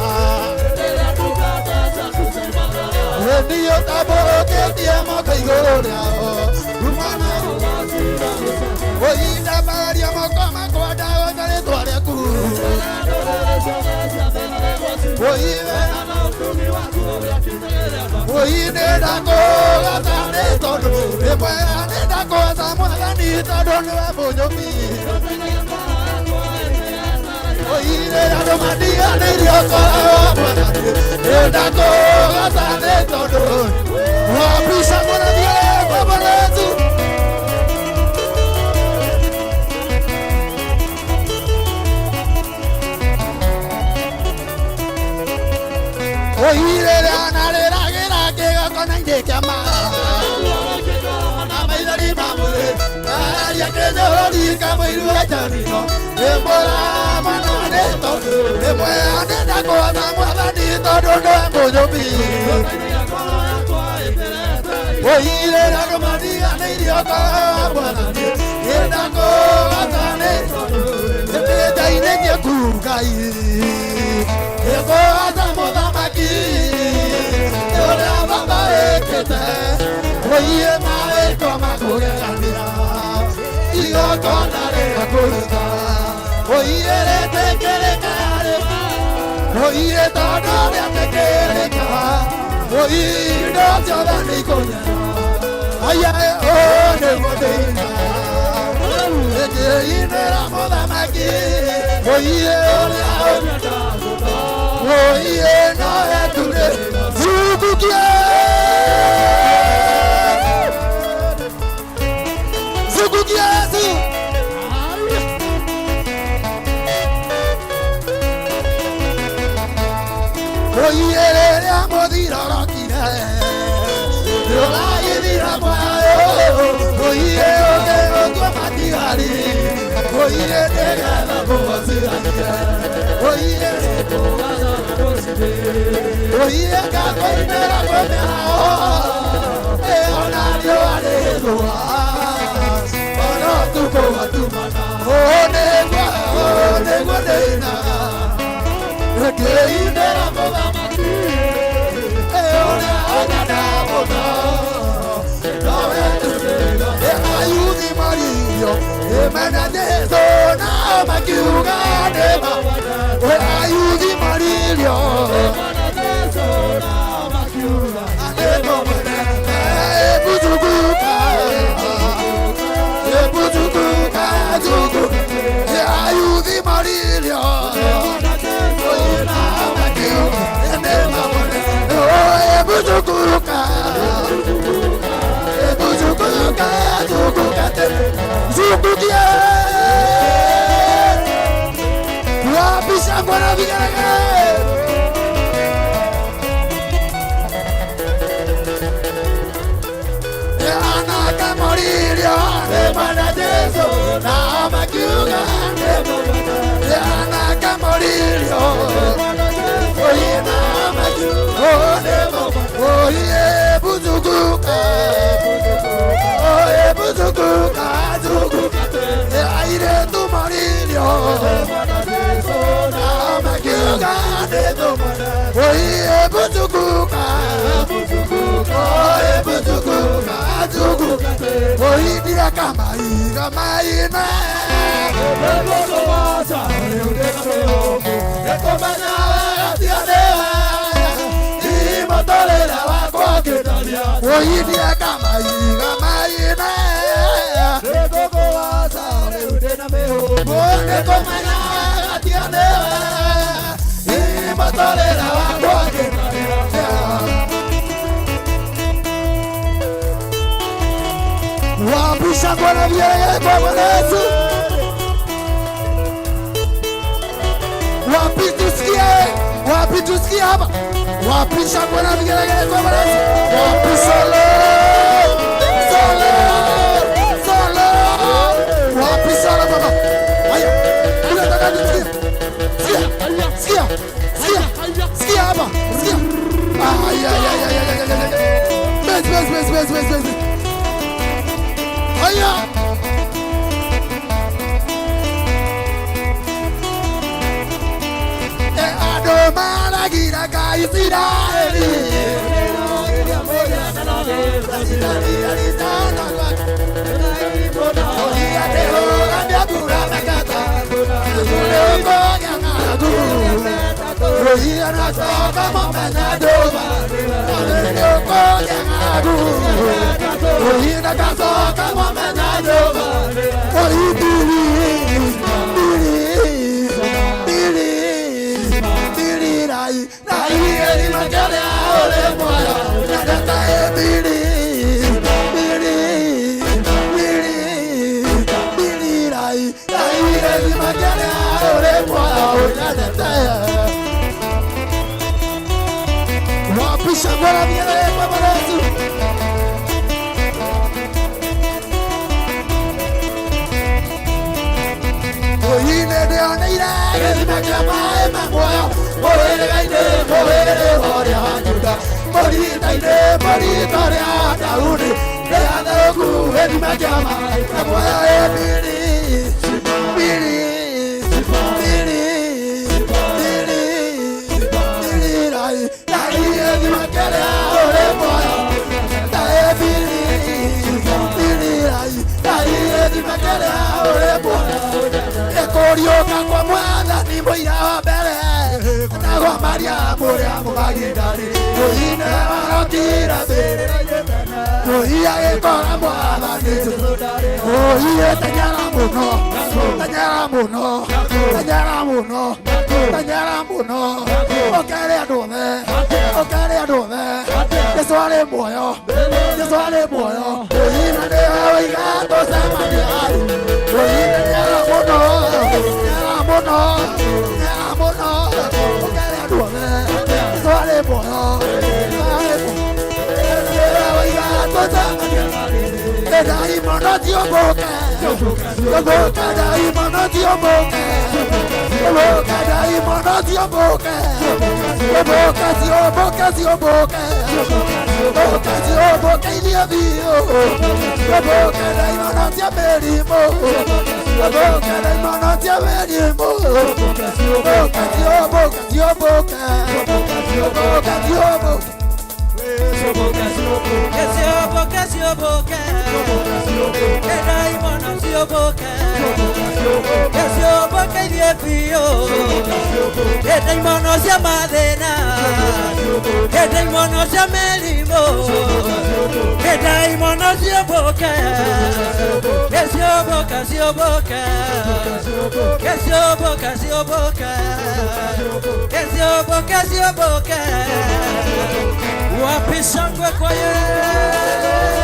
[SPEAKER 5] Ndio tabũrũkĩtie moko igũrũ rĩao kumana oinda maria moko makwa ndagoca rĩtwa rĩaku oi nĩndakũgata nĩ tondũ nĩ mwega nĩndakũgata mwathani tondũ nĩwe mũnyũmi oire andũ matiganĩirie ũkoragwo mwathani nĩndakũgata nĩ tondũ wapica mũrathie kwa Bwana Yesu. Oire rĩanarĩragĩra kĩgongona-inĩ kĩa ma na maithori ma mwĩrĩ aria kĩnyũrũri kamũiru gacanino nĩ mũramana nĩ tondũ nĩ mwega nĩndakũgata mwathani tondũ nĩwe mũnyũmbi oire andũ matiganĩirie ũkoragwo mwathani nĩndakũgata nĩ tondũ nĩndĩnjainĩtie ku Ngai nĩngũgata mũthamaki ũrĩa baba wĩkĩte oiye marĩtwa makũgegania igongona rĩa kũruta oiye rĩtĩkĩrĩka oiye tondũ rĩatĩkĩrĩka oiye indo ciothe nĩikũnyera aya nĩguo ndĩina ngĩinĩra mũthamaki oiye ũrĩa oiye no eture zungukie zungukie Yesu. Oiye rĩrĩa mũthirorokire nĩũragĩthira muoyo oiye ũkĩũtua matigari oiye nĩgetha mũgocithanie oiye oiye ngakũinĩra kwĩmĩrao ĩona riũa rĩthũa ona ũtukũ watumana ũũ nĩguo ndĩinaga ngĩinĩra mũthamaki ũrĩa ũnyenda mũno nowe ayuthi maririo ĩmena Jesũ nao makiuga nĩma ayuthi maririo Buzukuka Buzukuka Zukuka Zukukia Wapi shangwe na vigelegele? Anaka moririo nĩ mwana Jesu na makiuga Anaka moririo oye na makiuga oye buzukuka oye buzukuka zukuka aire tu moririo na makiuga oye buzukuka oye buzukuka zukuka oye dira kamai kamai na oye dira kamai kamai na Wapi shangwe na vigelegele kwa Bwana Yesu? Wapi tusikie? Wapi tusikie hapa? Wapi shangwe na vigelegele kwa Bwana Yesu? Wapi solo? Solo! Solo! Wapi solo baba? Haya, unataka tusikie? Sikia! Sikia! Sikia! Sikia hapa! Sikia! Ay ay ay ay ay ay ay. Bes bes bes bes bes bes. Haya! Ado maragira ka Israeli. Wapi shangwe na vigelegele kwa Bwana Yesu? Oine ndĩoneire gĩthima kĩa maĩ ma muoyo mũhĩrĩga-inĩ mũhĩrĩga ũrĩa wa Juda mũrita-inĩ mũrita ũrĩa wa Daudi rĩatherũku gĩthima kĩa maĩ ma muoyo ĩ mbiri mbiri mbiri mbiri mbiri rai rai gĩthima kĩrĩa ũrĩ muoyo ta ĩ mbiri mbiri rai rai gĩthima kĩrĩa ũrĩ muoyo Kũriũka kwa Mwathani mũira wa mbere na kwa Mariamu ũrĩa Mũmagidali mũine warokire mbĩrĩra-inĩ mũi agĩkora Mwathani mũi teng'era mũno teng'era mũno teng'era mũno teng'era mũno ũkere andũ othe ũkere andũ othe Jesũ arĩ muoyo Jesũ arĩ muoyo mũi nĩwe woiga tũcemanie hau mũi teng'era mũno teng'era mũno teng'era mũno ũkere andũ othe Jesũ arĩ muoyo nĩwe woiga tũcemanie Daimono tiomboke tiomboke daimono tiomboke tiomboke daimono tiomboke tiomboke tiomboke tiomboke tiomboke tiomboke ilia bio tiomboke daimono tiamerimo tiomboke daimono tiamerimo tiomboke tiomboke tiomboke tiomboke tiomboke
[SPEAKER 2] Sioboke, daimono sioboke, sioboke ilia daimono sia madena, daimono sia melimo, daimono sioboke, sioboke, sioboke, sioboke, sioboke, sioboke, sioboke. Wapi shangwe kwa Yesu?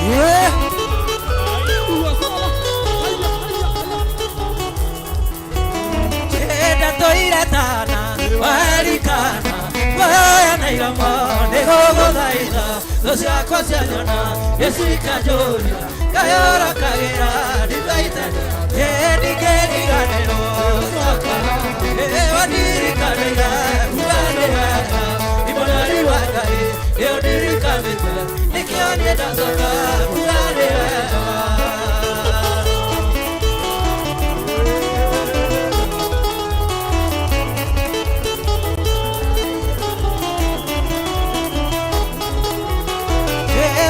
[SPEAKER 2] Yeah. Ndatũiretana warikana woyana iromo nĩgũgũthaitha thũ ciakwa cianyona gĩcikanjũria kayora kagĩra ndithaite ndingĩriganĩrwo wandirikanĩire kuga nĩ wega imonari wa Ngai nĩũndirikanĩte nĩkĩo niĩ ndacoka kuga nĩ wega.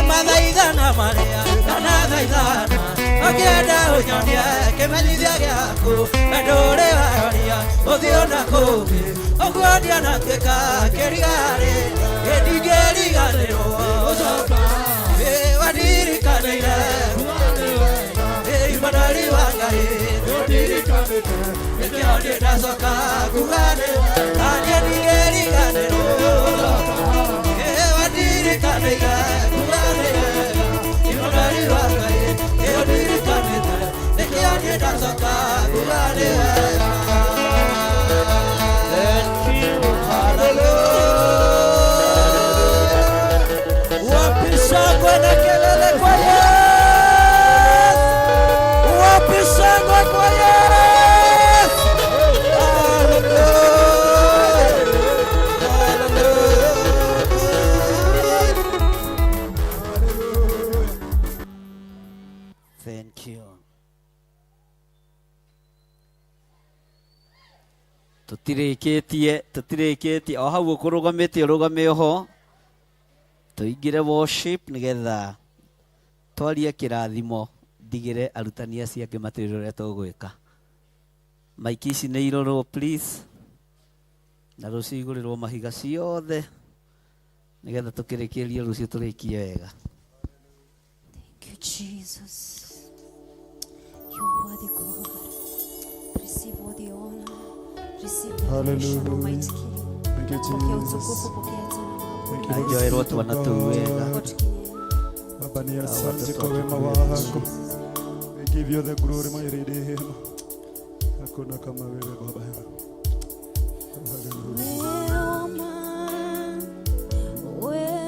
[SPEAKER 2] Mathaithana maria ndanathaithana ũkĩenda ũnyonie kĩmenyithia gĩaku na ndũrĩ waroria ũthiũ na kũngĩ ũguo ndianatuĩka kĩrigarĩ ndingĩriganĩrwo ũcoka wandirikanĩire imanari wa Ngai nĩkĩo niĩ ndacoka kuga nĩ niĩ ndingĩriganĩrwo wandirikanĩire kuga nĩ wega imanari wa Ngai nĩũndirikanĩte nĩkĩo niĩ ndacoka kuga nĩ wega. Hallelujah. Wapi shangwe na kelele kwa Yesu? Wapi shangwe kwa Yesu? Hallelujah. Hallelujah. Thank you. Tutirikitie o hau ũkũrũgamĩte ũrũgame oho tũingĩre worship nĩgetha twarie kĩrathimo ndigĩre arutani acio angĩ matwĩre ũrĩa tũgwĩka. Maiki ici nĩ irorwo please, na rũciũ igũrĩrwo mahiga ciothe nĩgetha tũkĩrĩkĩrie rũciũ tũrĩkie wega.
[SPEAKER 6] Thank you, Jesus. You're worthy, God. Receive all the honor. Receive the adoration,
[SPEAKER 1] Hallelujah.
[SPEAKER 6] Almighty King.
[SPEAKER 1] Thank you,
[SPEAKER 6] Pokea
[SPEAKER 1] Jesus.
[SPEAKER 6] utukufu, pokea tena
[SPEAKER 1] Thank you,
[SPEAKER 2] Anjoerwo
[SPEAKER 1] Spirit of
[SPEAKER 2] twana tũu wega.
[SPEAKER 1] God.
[SPEAKER 6] God kinene.
[SPEAKER 1] Baba ni asante
[SPEAKER 2] watoto
[SPEAKER 1] kwa wema
[SPEAKER 2] watukufu.
[SPEAKER 1] wako. We give you the glory, my Redeemer. Hakuna kama wewe Baba. Hallelujah.
[SPEAKER 6] Wewe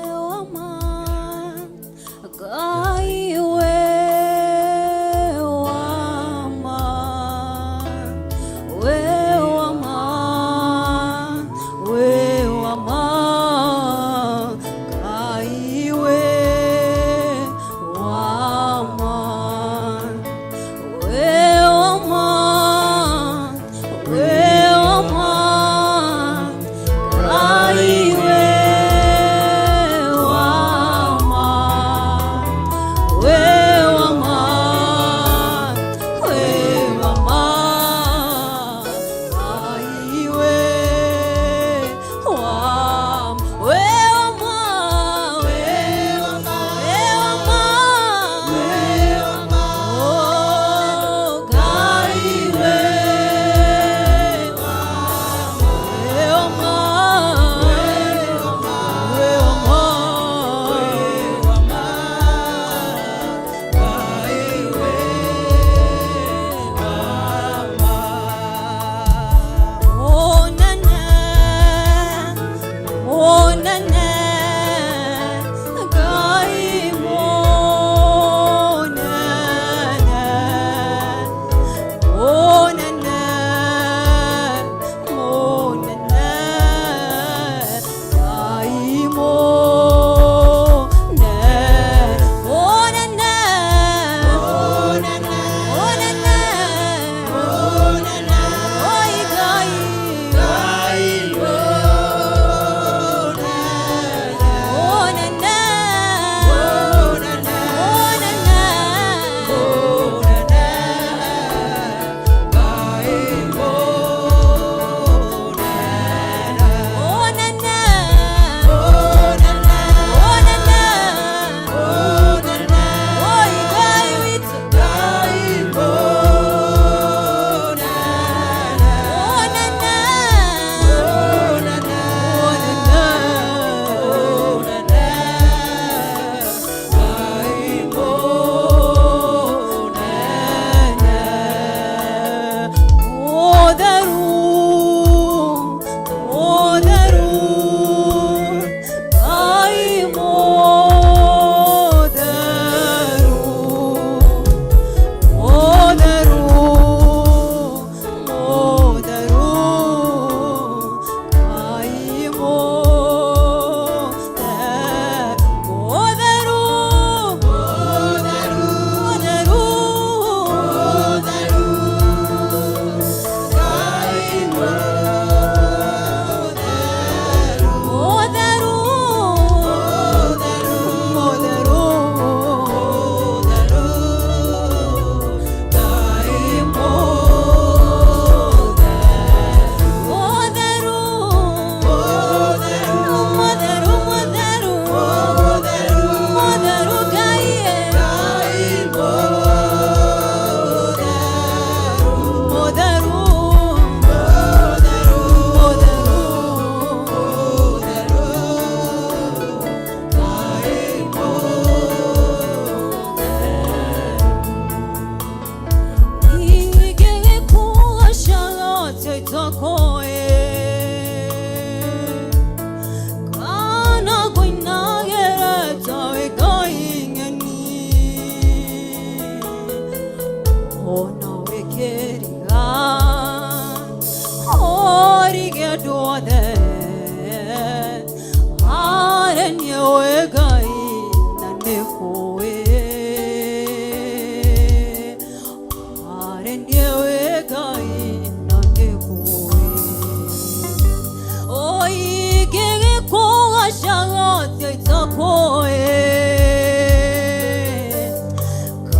[SPEAKER 6] Ndakũĩ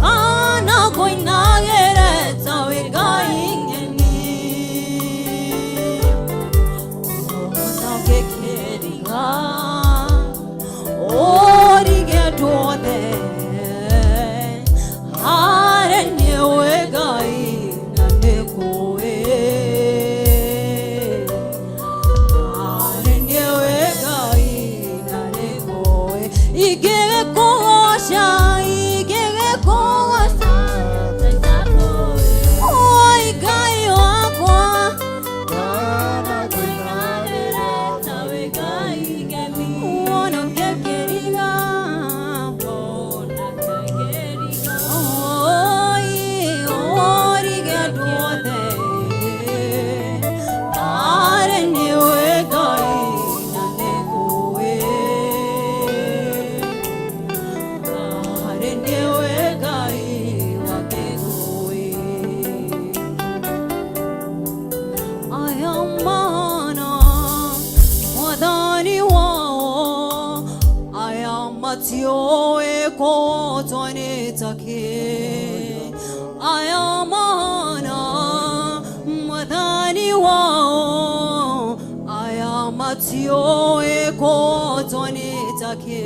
[SPEAKER 6] kana ngũinagĩre ta wĩ Ngai ng'eni ona ngĩkĩriga ũrige andũ othe harĩ niĩ Ngai na nĩngũĩ harĩ niĩ Ngai na nĩngũĩ ingĩgĩkũgoca ingĩgĩkũgoca Oi Ngai wakwa Aya mana mwathani wao aya matioĩ kũhotwo nĩ takĩ aya mana mwathani wao aya matioĩ kũhotwo nĩ takĩ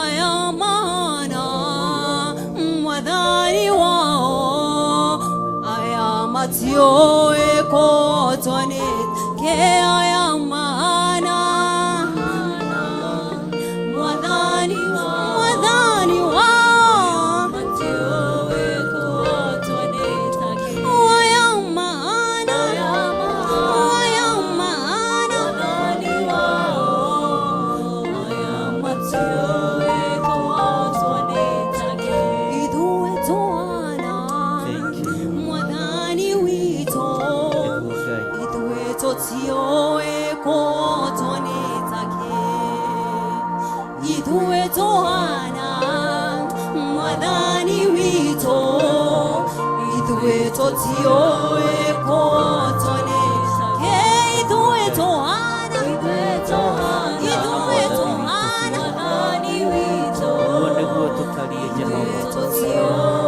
[SPEAKER 6] aya mana mwathani wao aya matioĩ kũhotwo nĩ kĩ aya mana mwathani mwathani wao aya mana aya mana ithuĩ twana
[SPEAKER 2] Thank you.
[SPEAKER 6] mwathani witũ
[SPEAKER 2] Nĩguo Ngai.
[SPEAKER 6] ithuĩ tũtiũĩ kũhotwo nĩ takĩ ithuĩ tũhana mwathani witũ ithuĩ tũtiũĩ kũhotwo nĩ takĩ ithuĩ tũhana ithuĩ tũhana
[SPEAKER 2] Ũguo nĩguo tũtariĩ Jehova.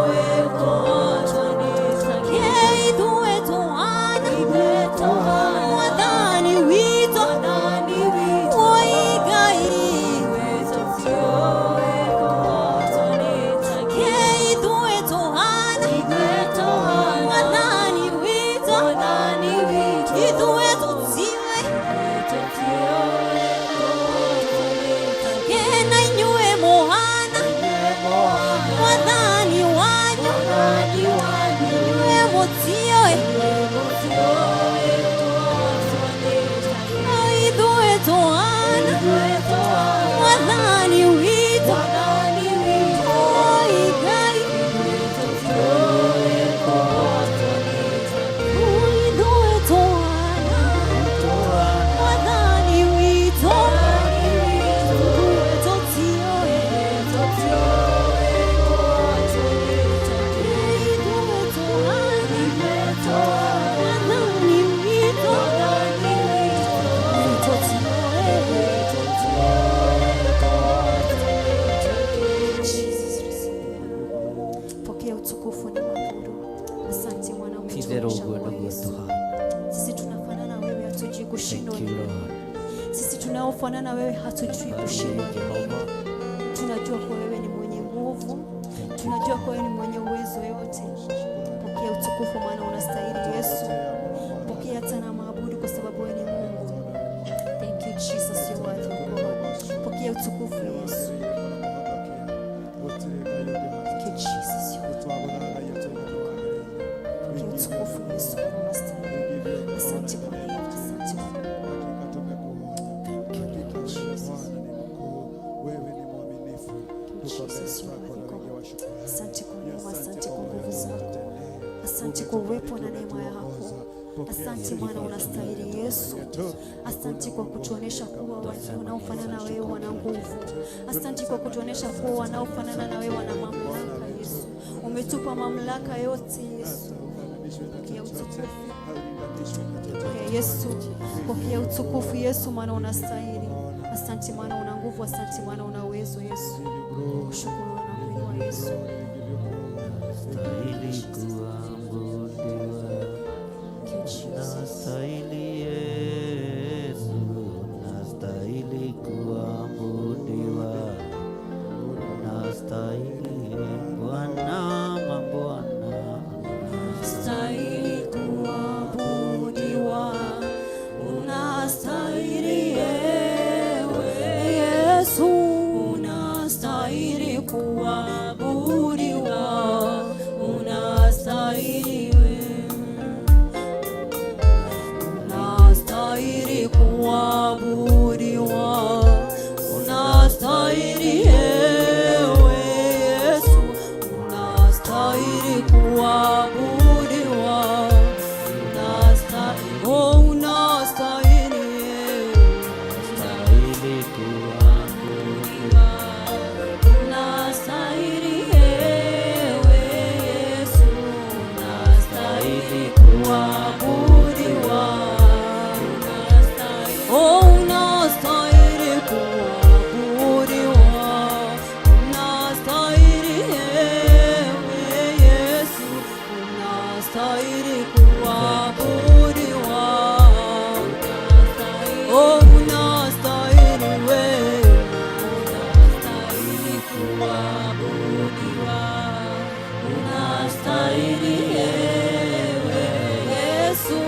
[SPEAKER 6] Kena inyuĩ mũhana mwathani wanyu inyuĩ mũtiũĩ ithuĩ tũhana mwathani witũ Oi Ngai ithuĩ tũhana mwathani witũ ithuĩ tũtiũĩ Pokea utukufu na mabudu. Asante Bwana,
[SPEAKER 2] Ti-itherũ
[SPEAKER 6] umetuonyesha
[SPEAKER 2] ũguo
[SPEAKER 6] kuwa
[SPEAKER 2] nĩguo
[SPEAKER 6] Yesu.
[SPEAKER 2] tũhana.
[SPEAKER 6] Sisi tunafanana wewe, hatujui kushindwa.
[SPEAKER 2] Thank you Lord.
[SPEAKER 6] Sisi tunaofanana wewe hatujui kushindwa.
[SPEAKER 2] Jehova.
[SPEAKER 6] Tunajua kuwa wewe ni mwenye nguvu, tunajua kuwa wewe ni mwenye uwezo yote. Pokea utukufu, maana unastahili Yesu. Pokea hata na maabudu, kwa sababu wewe ni Mungu. Thank you Jesus, you are the God. Pokea utukufu Yesu. Thank you Jesus, you are Pokea utukufu Yesu, maana unastahili. Asante kwa neema, asante kwa
[SPEAKER 2] Thank you Lord.
[SPEAKER 6] Jesus, you are the God. Asante kwa neema, asante kwa nguvu zako. Asante kwa uwepo na neema yako. Asante Bwana, unastahili Yesu. Asante kwa kutuonesha kuwa watu wanaofanana na wewe wana nguvu. Asante kwa kutuonesha kuwa wanaofanana na wewe wana mamlaka Yesu. Umetupa mamlaka yote Yesu. Pokea utukufu. Pokea Yesu. Pokea utukufu Yesu, maana unastahili. Asante maana una nguvu, asante maana una uwezo Yesu. Kushukuru na kuinua Yesu.
[SPEAKER 2] Nastahili kuabudiwa,
[SPEAKER 6] Thank you, Jesus.
[SPEAKER 2] nastahili Yesu, nastahili kuabudiwa, nastahili Bwana mabwana,
[SPEAKER 6] Unastahili kuabudiwa, unastahili ewe Yesu, unastahili kuabudiwa, unastahili wewe, unastahili kuabudiwa, unastahili ewe Yesu, unastahili kuabudiwa, unastahili, oh, unastahili ewe
[SPEAKER 2] nastahili kuabudiwa,
[SPEAKER 6] Unastahili ewe Yesu, unastahili kuabudiwa, oh, unastahili kuabudiwa, unastahili ewe Yesu, unastahili kuabudiwa, oh, unastahili wewe unastahili kuabudiwa, unastahili ewe Yesu,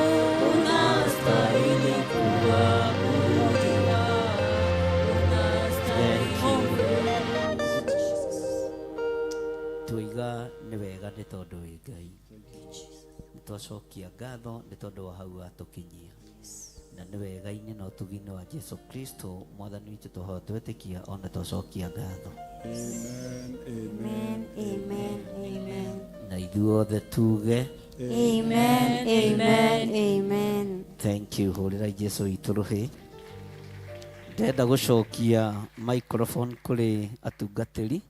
[SPEAKER 6] unastahili kuabudiwa, unastahili.
[SPEAKER 2] Tuiga nĩ wega nĩ tondũ wĩ Ngai, nĩ twacokia ngatho nĩ tondũ wa hau watũkinyia, na nĩ wega-inĩ na ũtugi-inĩ wa Jesu Kristo mwathani witũ tũhoya twetĩkia ona twacokia ngatho.
[SPEAKER 1] Amen,
[SPEAKER 6] Amen, amen, amen.
[SPEAKER 2] Na ithuothe tuge
[SPEAKER 6] Amen, amen, amen.
[SPEAKER 2] Thank you. Hũrĩra Jesu witũ rũhĩ. Ndĩrenda gũcokia microphone kũrĩ atungatĩri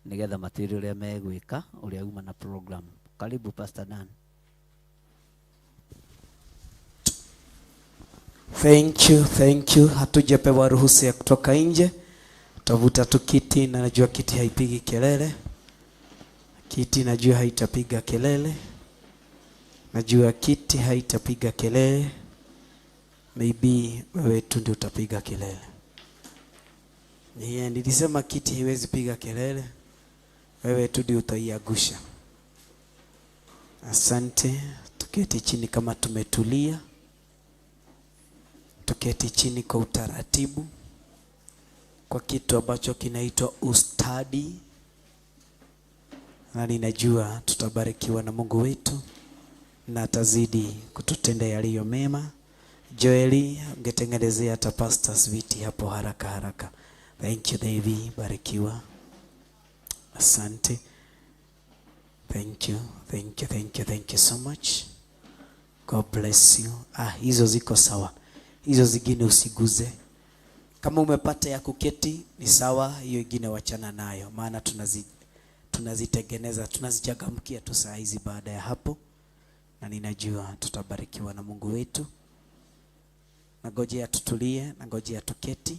[SPEAKER 2] nĩgetha matwĩre ũrĩa megwĩka, ũrĩa uma na program. Karibu, Pastor Dan.
[SPEAKER 3] Thank you, thank you. Hatujapewa ruhusa ya kutoka nje. Tavuta tu kiti na najua kiti haipigi kelele. Kiti najua haitapiga kelele. Najua kiti haitapiga kelele. Maybe wewe tu ndio utapiga kelele. Yeah, nilisema kiti haiwezi piga kelele. Wewe tu ndio utaiagusha. Asante. Tuketi chini kama tumetulia. Tuketi chini kwa utaratibu, kwa kitu ambacho kinaitwa ustadi, na ninajua tutabarikiwa na Mungu wetu na atazidi kututenda yaliyo mema. Joeli, ungetengenezea hata pastors viti hapo haraka haraka. Thank you, Davy, barikiwa. Asante. Thank you, thank you, thank you, thank you so much. God bless you. Ah, hizo ziko sawa. Hizo zingine usiguze. Kama umepata ya kuketi ni sawa, hiyo ingine wachana nayo, maana tunazitengeneza, tunazichangamkia tu saa hizi baada ya hapo, na ninajua tutabarikiwa na Mungu wetu. Nagojea tutulie, nagojea tuketi,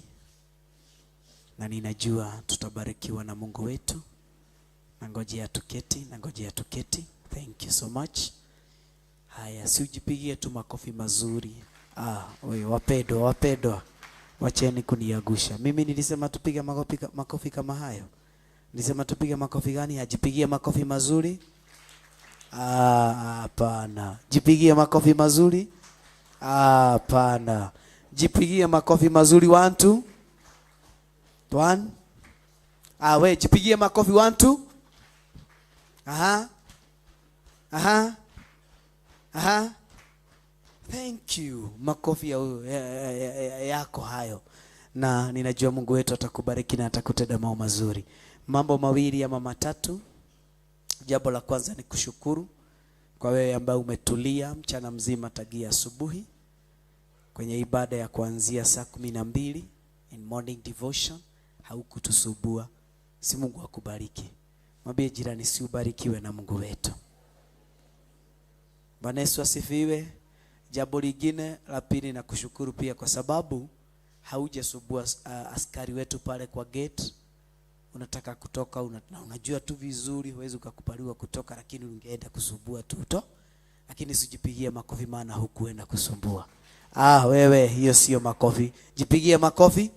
[SPEAKER 3] na ninajua tutabarikiwa na Mungu wetu. Nangojea tuketi, nangojea tuketi. Thank you so much. Haya, si ujipigie tu makofi mazuri. Ah, oye, wapendwa, wapendwa, wacheni kuniagusha. Mimi nilisema tupige makofi kama hayo. Nilisema tupige makofi gani? Ajipigie makofi mazuri? Ah, hapana. Jipigie makofi mazuri? Ah, hapana. Jipigie makofi mazuri 1 2 1. Ah, we jipigie makofi 1 2. Aha. Aha. Aha. Thank you. Makofi yako hayo. Na ninajua Mungu wetu atakubariki na atakutenda mambo mazuri. Mambo mawili ama matatu. Jambo la kwanza ni kushukuru kwa wewe ambaye umetulia mchana mzima tagia asubuhi kwenye ibada ya kuanzia saa 12 in morning devotion, haukutusubua. Si Mungu akubariki. Mwambie jirani, si ubarikiwe na Mungu wetu. Bwana Yesu asifiwe. Jambo lingine la pili na kushukuru pia kwa sababu Haujasumbua askari wetu pale kwa gate. Unataka kutoka na unajua tu vizuri huwezi ukakubaliwa kutoka, lakini ungeenda kusumbua tu to. Lakini usijipigie makofi maana hukuenda kusumbua. Ah, wewe hiyo sio makofi. Jipigie makofi.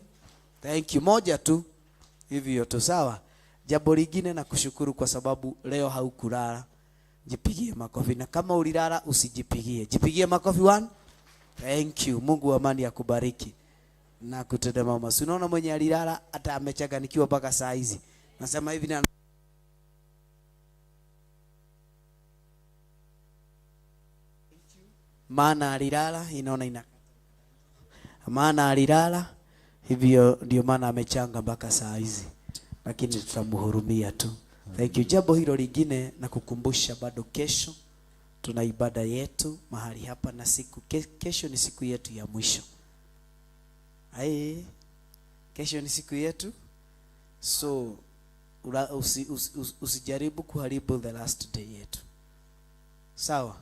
[SPEAKER 3] Thank you. Moja tu. Hivyo tu sawa. Jambo lingine na kushukuru kwa sababu leo haukulala. Jipigie makofi, na kama ulilala usijipigie. Jipigie makofi one. Thank you. Mungu wa amani akubariki na kutenda mama. Si unaona mwenye alilala hata amechanganyikiwa mpaka saa hizi. Nasema hivi na maana alilala, inaona ina maana alilala, hivyo ndio maana amechanga mpaka saa hizi, lakini tutamhurumia tu. Thank you. Jambo hilo lingine na kukumbusha, bado kesho tuna ibada yetu mahali hapa, na siku kesho ni siku yetu ya mwisho. Ai, kesho ni siku yetu, so usijaribu kuharibu the last day yetu, sawa?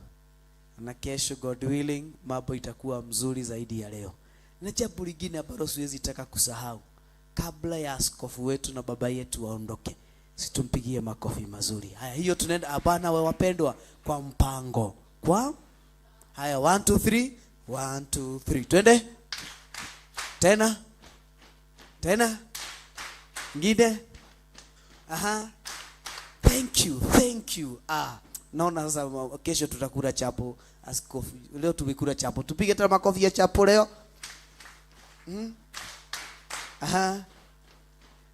[SPEAKER 3] Na kesho God willing mambo itakuwa mzuri zaidi ya leo. Na jambo lingine ambalo siwezi taka kusahau, kabla ya askofu wetu na baba yetu waondoke, situmpigie makofi mazuri. Haya, hiyo tunaenda hapana, we wapendwa, kwa mpango. Kwa haya 1 2 3 1 2 3. Twende. Tena. Tena. Ngine. Aha. Thank you. Thank you. Ah, naona sasa kesho tutakula chapo askofu. Leo tumekula chapo. Tupige tena makofi ya chapo leo. Aha.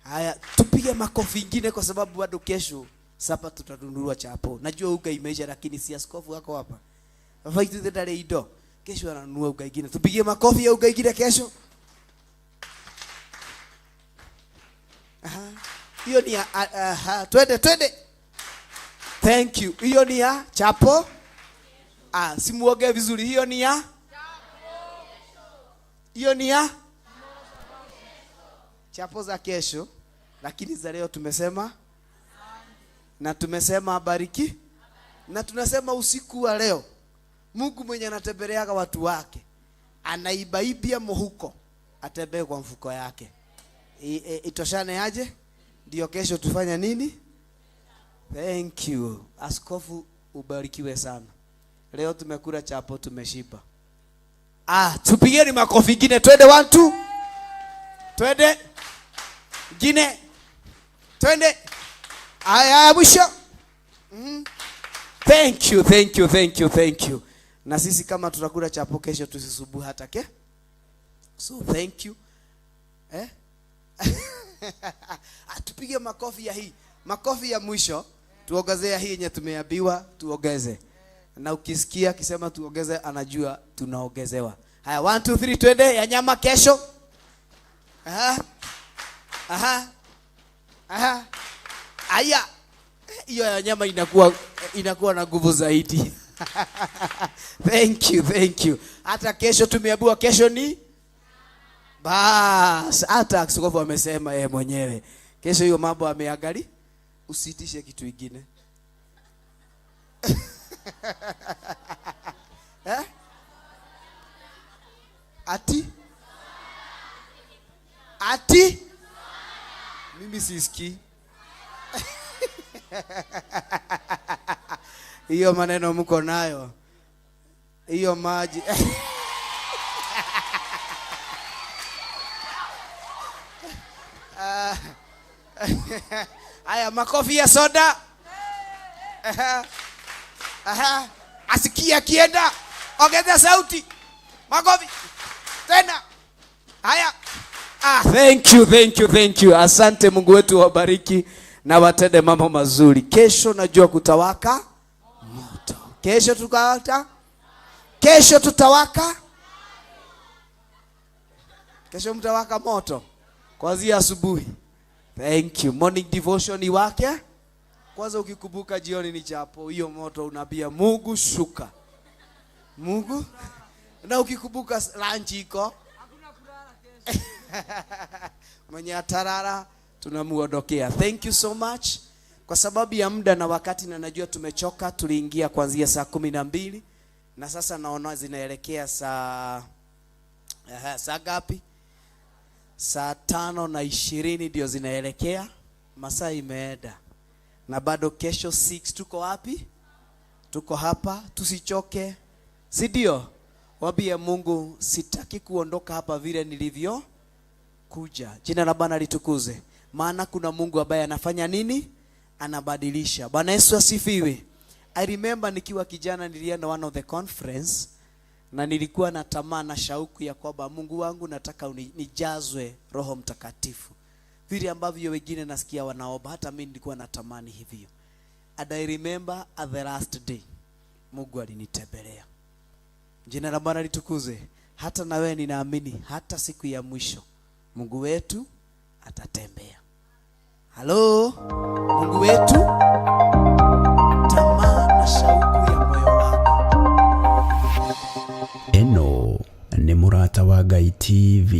[SPEAKER 3] Haya, tupige makofi ingine kwa sababu bado kesho sapa tutanunua chapo. Najua uga imeisha, lakini si askofu wako hapa. Baba itu ndare indo. Kesho ananunua uga ingine. Tupige makofi ya uga ingine kesho. Aha. Hiyo ni aha, twende twende. Thank you. Hiyo ni ya chapo. Ah, simuoge vizuri. Hiyo ni ya chapo. Hiyo ni ya chapo za kesho, lakini za leo tumesema na tumesema abariki, na tunasema usiku wa leo Mungu mwenye anatembeleaga watu wake anaibaibia muhuko, atembee kwa mfuko yake. Itoshane aje? Ndio kesho tufanya nini? Thank you. Askofu ubarikiwe sana. Leo tumekula chapo, tumeshiba. Ah, tupigeni makofi ingine. Twende 1 2. Twende. Ngine. Twende. Aya, mwisho. Thank you, thank you, thank you, thank you. Na sisi kama tutakula chapo kesho tusisubuhi hata ke. So thank you. Eh? Tupige makofi ya hii. Makofi ya mwisho. Tuongezee hii yenye tumeambiwa tuongeze. Na ukisikia akisema tuongeze anajua tunaongezewa. Haya 1 2 3 twende ya nyama kesho. Aha. Aha. Aha. Aya. Hiyo ya nyama inakuwa na nguvu zaidi. Thank you, thank you. Hata kesho tumeambiwa kesho ni bas, hata askofu amesema yeye mwenyewe. Kesho hiyo mambo ameangalia. Usitishe kitu kingine. Eh? Ati? Ati? Mimi sisikii. Hiyo maneno mko nayo. Hiyo maji. Haya, makofi ya soda. Aha. Aha. Asikia kienda. Ongeza sauti. Makofi. Tena. Haya. Ah, thank you, thank you, thank you. Asante, Mungu wetu wabariki na watende mambo mazuri. Kesho najua kutawaka moto. Kesho tukawaka. Kesho tutawaka. Kesho mtawaka moto. Kuanzia asubuhi. Thank you. Morning devotion iwake. Kwanza ukikumbuka jioni ni chapo, hiyo moto unaambia Mungu shuka. Mungu. Na ukikumbuka lunch iko. Mwenye atarara tunamuondokea. Thank you so much. Kwa sababu ya muda na wakati, na najua tumechoka, tuliingia kuanzia saa 12 na sasa naona zinaelekea saa ngapi? Saa 5:20 ndio zinaelekea, masaa imeenda, na bado kesho 6 tuko wapi? Tuko hapa, tusichoke, si ndio? Wambie Mungu, sitaki kuondoka hapa vile nilivyo kuja. Jina la Bwana litukuze, maana kuna Mungu ambaye anafanya nini? Anabadilisha. Bwana Yesu asifiwe. I remember nikiwa kijana nilienda one of the conference na nilikuwa na tamaa na shauku ya kwamba Mungu wangu nataka nijazwe Roho Mtakatifu, vile ambavyo wengine nasikia wanaomba, hata mimi nilikuwa natamani hivyo. And I remember at the last day Mungu alinitembelea. Jina la Bwana litukuze. Hata na wewe ninaamini hata siku ya mwisho Mungu wetu atatembea. Halo, Mungu wetu, tamaa na shauku ya moyo wako.
[SPEAKER 7] Ĩno nĩ Mũrata wa Ngai TV.